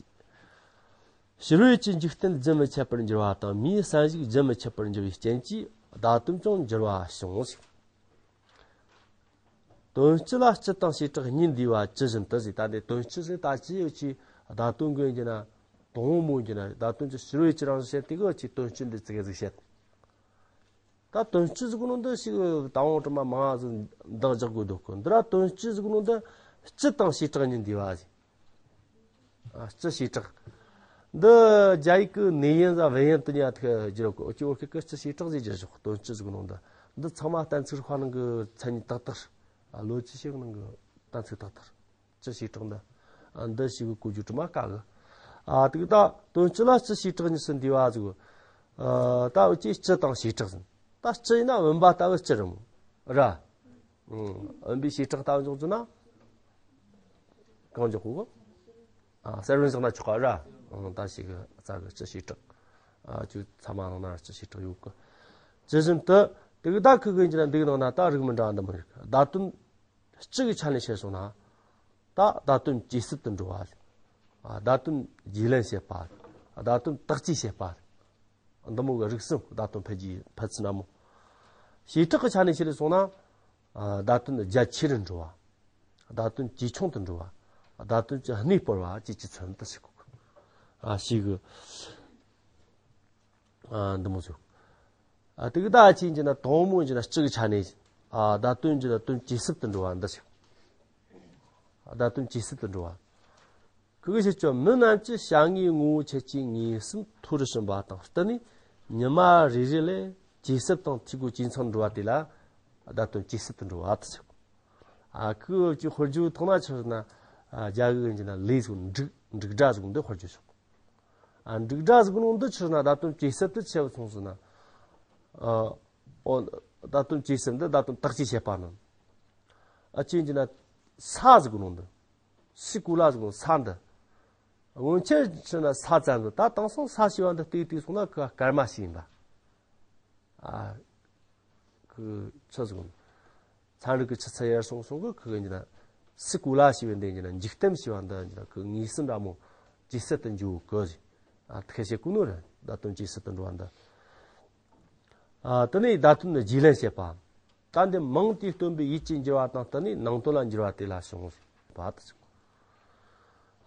ཕྱི་རོལ་གྱི་འཇིག་རྟེན་རྒྱུན་མི་འཆད་པར་འགྱུར་བ་དང་མིའི་བསམ་གཞིག་རྒྱུན་མི་འཆད་པར་འགྱུར་བའི་རྐྱེན་གྱིས་བརྡ་དོན་ཀྱང་འགྱུར་བ་བྱུང་ཟེར། དོན་སྤྱི་ལ་སྤྱི་དང་བྱེ་བྲག་གཉིས་འདུས་པ་ཇི་བཞིན་དུ་ཟེར། ད་འདི་དོན་སྤྱི་ཟེར་ད་ཅི་ཡོད་ཀྱི་བརྡ་དོན་ཀུན་གྱི་ན་དང་པོ་མོ་གྱི་ན་བརྡ་དོན་གྱི་ཕྱི་རོལ་གྱི་རང་བཞིན་བཤད་དེ་གི་ཅི་དོན་སྤྱི་འདི་ཙི་གེ་ཟིག་བཤད། ད་དོན་སྤྱི་ཟེར་གོ་ནོ་འདི་ཞིག་དང་པོ་དྲི་མ་མང་ཟིག་འདག་རྒྱག་དགོས་འདུག་གི་འདི་ར་དོན་སྤྱི་ཟེར་གོ་ནོ་འདི་སྤྱི་དང་བྱེ་བྲག་གཉིས་འདུས་པ་ཟེར། ཨ། སྤྱི་བྱེ་བྲག་འདི་རྒྱ་ཡིག་གི་ནེ་ཡན་ཟ་བེ་ཡན་དུ་ཉ་ཐག་བསྒྱུར་གོ་ཨོ་ཅི་ཨོ་ཁེ་གི་སྤྱི་བྱེ་བྲག་ཟེར་བསྒྱུར་ཆོག་དོན་སྤྱི་ཟེར་གོ་ནོ་འདི། འདི་ཚང་མ་གཏན་ཚིགས་རིག་པ་ནང་གི་མཚན་ཉིད་ཏག་ཏག་ཨ། ལོ་ཅི་ཤེས་ནང་གི་གཏན་ཚིགས་ཏག་ཏག་སྤྱི་བྱེ་བྲག་འདི། ཨ། འདི་ཞིག་གི་གོ་རྒྱུ་དྲི་མ་དཀའ་གི་ཨ། དེ་གི་ད་དོན་སྤྱི་ལ་སྤྱི་བྱེ་བྲག་གཉིས་སུ་འདུས་པ་ཟེར་གོ་ཨ། ད་འུ་ཅི་སྤྱི་དང་བྱེ་བྲག་ཟེར། ད་སྤྱི་ཡིན་ན་བུམ་པ་ལྟ་བུ་སྤྱི་རེད་མོ། ར། ཨང་། བུམ་པའི་བྱེ་བྲག་ལྟ་བུ་འཇོག་རྒྱུ་ན། གང་འཇོག་གོ་ཨ། གསལ་བོ་བཞག་ན་ཆོག་ག་ར། ཨང་། ད་ཞིག་གི་རྩ་གི་སྤྱི་བྱེ་བྲག་ཨ། ཅུ་ཚང་མ་ནང་ན་སྤྱི་བྱེ་བྲག་ཡོད་གི་ཇི་བཞིན་དུ། དེ་གི་ད་ཁི་གི་འཇི་ན་འདི་གི་ནང་ན་ད་རིགས་མི་འདྲ་འདི་མོ་རིགས་བརྡ་དོན་སྤྱི་གི་ཆ་ནས་བཤད་སོང་ན། ད་བརྡ་དོན་ཇེ་ཟབ་ཏུ་འགྲོ་བ། བརྡ་དོན་རྒྱུས་ལོན་བྱེད་པ། བརྡ་དོན་དག་བཅོས་བྱེད་པ། འདི་མོ་གི་རིགས་གསུམ་བརྡ་དོན་འཕེལ་རྒྱས་འཕེལ་ཚུལ་སྣ་མོ། བྱེ་བྲག་གི་ཆ་ནས་བཤད་སོང་ན། བརྡ་དོན་རྒྱ་ཆེ་རུ་འགྲོ་བ། བརྡ་དོན་ཇེ་ཆུང་དུ་འགྲོ་བ། བརྡ་དོན་གྱི་གནས་སྤོར་བ་བཅས་ཀྱི་མཚོན་དུ་བྱེད་དགོས། ཞེས་གི་ཨ། འདི་མོ་ཟིག་ཨ། དེ་གི་ད་ཅི་ཡིན་ན་དང་མོ་ཡིན་ན་སྤྱི་གི་ཆ་ནས། ཨ། བརྡ་དོན་གྱི་བརྡ་དོན་ཇེ་ཟབ་ཏུ་འགྲོ་བ་འདི་ཞིག་བརྡ་དོན་ཇེ་ཟབ་ཏུ་འགྲོ་བ། ཁི་གི་བཤད་ཆོག་མི་རྣམས་ཀྱི་བྱ་དངོས་ངོ་བོ་ཁྱད་ཆོས་ངེས་ཟིན་མཐོ་རུ་ཕྱིན་པ་དང་བསྟུན་ནས་ཉི་མ་རེ་རེ་ལས་ཇེ་ཟབ་དང་འཐུས་སྒོ་ཇེ་ཚང་འགྲོ་བ་དེ་ལ་བརྡ་དོན་ཇེ་ཟབ་ཏུ་འགྲོ་བ་དེ་ཞིག་ཨ། ཁི་གི་དཔེར་བརྗོད་ཐོག་ན་ཆི་ཟེར་ན། ཨ། རྒྱ་གི་ཡིན་ན་ལས་ཟེར་འབྲུག་འབྲུག་སྒྲ་ཟེར་འདི་དཔེར་བརྗོད་ཆོག་ཨ། འབྲུག་སྒྲ་ཟེར་གོ་ནོ་འདི་ཆི་ཟེར་ན་བརྡ་དོན་ཇེ་ཟབ་ཏུ་ཆེ་བ་སོང་ཟེར་ན། ཨ། ཨོ། བརྡ་དོན་ཇེ་ཟབ་འདི་བརྡ་དོན་དག་བཅོས་བྱེད་པ་ནི། ཨ། ཅི་ཡིན་ན་ས་ཟེར་གོ་ནོ་འདི། སི་ཀུ་ལ་ཟེར་གོ་ནོ་ས་འདི། སྔོན་ཆད་ཆི་ཟེར་ན་ས་ཙམ་འདི་ད་དེང་སང་ས་ཞེས་པ་འདི་བལྟས་བལྟས་སོང་ན་ཁི་ག་སྐར་མ་ཞིག་ཡིན་པ། ཨ། ཁི་ཆི་ཟེར་གོ་ནོ། ཚན་རིག་གི་ཆུ་ཚད་ཡར་སོང་སོང་གི་ཁི་གི་ཡིན་ན། སི་ཀུ་ལ་ཞེས་པའི་འདི་ཡིན་ན་འཇིག་རྟེན་ཞེས་པ་འདི་ཡིན་ན་ཁི་ངེས་ཟིན་འདྲ་མོ་ཇེ་ཟབ་ཏུ་འགྲོ་གི་ཨ། ཁི་བཤད་གོ་ནོ་རེད། བརྡ་དོན་ཇེ་ཟབ་ཏུ་འགྲོ་བ་འདི། ཨ། དེ་ནས་བརྡ་དོན་རྒྱུས་ལོན་བྱེད་པ། ད་འདི་མིང་དེ་སྟོན་པའི་ཡུལ་གྱི་འགྱུར་བ་དང་བསྟུན་ནས་ནང་དོན་ལ་འགྱུར་བ་དེ་ལ་བྱུང་བ་དེ་ཞིག་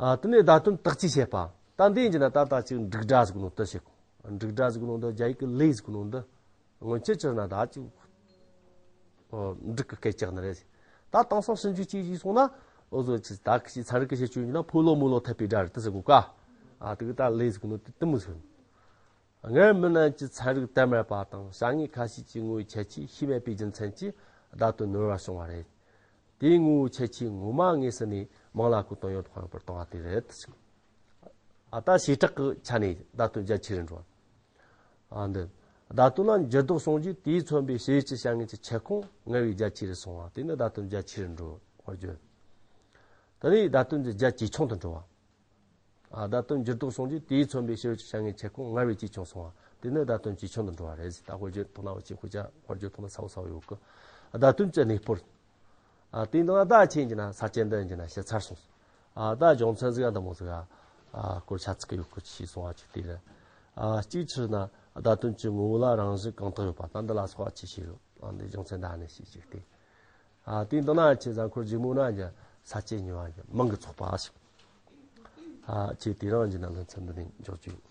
ཨ། དེ་ནས་བརྡ་དོན་དག་བཅོས་བྱེད་པ། ད་འདི་ཡིན་ན་ད་ལྟ་ཅིག་འབྲུག་སྒྲ་ཟེར་གོ་ནོ་དེ་བཤད་གོ་འབྲུག་སྒྲ་ཟེར་གོ་ནོ་འདི་རྒྱ་ཡིག་གི་ལས་ཟེར་གོ་ནོ་འདི། སྔོན་ཆད་ཆི་ཟེར་ན་ད་ཅིག་ཨོ། འབྲུག་གི་སྐད་ཅིག་ནི་རེད། ད་དེང་སང་ཞིབ་འཇུག་ཅིག་བྱས་སོང་ན། འོ་ཟོ་ཅིག་ད་ཁི་ཅིག་ཚན་རིག་གི་བཤད་རྒྱུ་ཡིན་ན་ཕོ་ལོ་མོ་ལོ་འཐད་པའི་སྒྲ་རེད་དེ་ཟེར་གོ་ཀ་ཨ། དེ་གི་ད་ལས་ཟེར་གོ་ནོ་དེ་དེ་མོ་ཟེར། སྔར་མི་རྣམས་ཀྱི་ཚན་རིག་དར་མར་པ་དང་བྱ་དངོས་ཁ་ཤས་ཀྱི་ངོ་བོའི་ཁྱད་ཆོས་ཤེས་མེད་པའི་རྒྱུ་མཚན་གྱིས་བརྡ་དོན་ནོར་བ་བྱུང་བ་རེད། དེའི་ངོ་བོ་ཁྱད་ཆོས་ངོ་མ་དངོས་སུ་ནས་མིང་ལ་གོ་དོན་ཡོད་དོ་ཡོད་པར་སྟོན་པ་དེ་རེད། ཨ་ད་བྱེ་བྲག་གི་ཆ་ནས་བརྡ་དོན་རྒྱ་ཆེ་རུ་འགྲོ་བ། ཨ་འདི། བརྡ་དོན་ལ་འགྱུར་ལྡོག་བྱུང་རྗེས་དེས་མཚོན་པའི་བྱེ་བྲག་གི་བྱ་ངན་གྱི་ཁྱབ་ཁོངས་སྔར་བས་རྒྱ་ཆེ་རུ་སོང་བ་དེ་ནི་བརྡ་དོན་རྒྱ་ཆེ་རུ་འགྲོ་བར་བརྗོད། དེ་ནས་བརྡ་དོན་གྱི་རྒྱ་ཇེ་ཆུང་དུ་འགྲོ་བ། ཨ་བརྡ་དོན་འགྱུར་ལྡོག་བྱུང་རྗེས་དེས་མཚོན་པའི་བྱེ་བྲག་གི་བྱ་ངན་ཁྱབ་ཁོངས་སྔར་བས་ཇེ་ཆུང་སོང་བ་དེ་ནི་བརྡ་དོན་ཇེ་ཆུང་དུ་འགྲོ་བ་རེད་ཟེར། ད་དཔེར་བརྗོད་ཐོག་ན་འུ་ཅག་དཔེར་བརྗོད་ཐོག་ན་གསལ་པོ་གསལ་པོ་ཡོད་གི། བརྡ་དོན་གྱི་གནས་སྤོར། ཨ་དེའི་ནང་ད་ཆེན་གྱི་ན་ས་བཅད་འདི་ཡིན་གྱི་ན་ཞིབ་ཚར་སོང་། ཨ་ད་སྦྱོང་ཚན་ཟིག་འདི་མོ་ཟིག་ཨ་སྐོར་ཆ་ཚིག་གི་ཡོད་གི་ཞེས་གསུངས་པ་ཅིག་དེ་རེད། ཨ་གཅིག་ཕྱིར་ན་བརྡ་དོན་གྱི་ངོ་བོ་ལ་རང་བཞིན་གང་དག་ཡོད་པ་ད་འདི་ལ་སོགས་པ་ཅི་ཞིག་ཡོད། ཨ་འདི་སྦྱོང་ཚན་འདི་ནས་ཞིག་ཅིག་སྟེ། ཨ་དེའི་ནང་ན་ཆེ་ཟ་འཁོར་འཇིགས་མོ་ན་ཡང་ས་བཅད་གཉིས་པ་ཡང་མིང་གི་ཚོགས་པ་ཞིག་ཨ་ཆེ་དེ་རང་གྱི་ན་ལྷན་ཚན་འདི་ནས་འཇོག་རྒྱུ་ཡིན།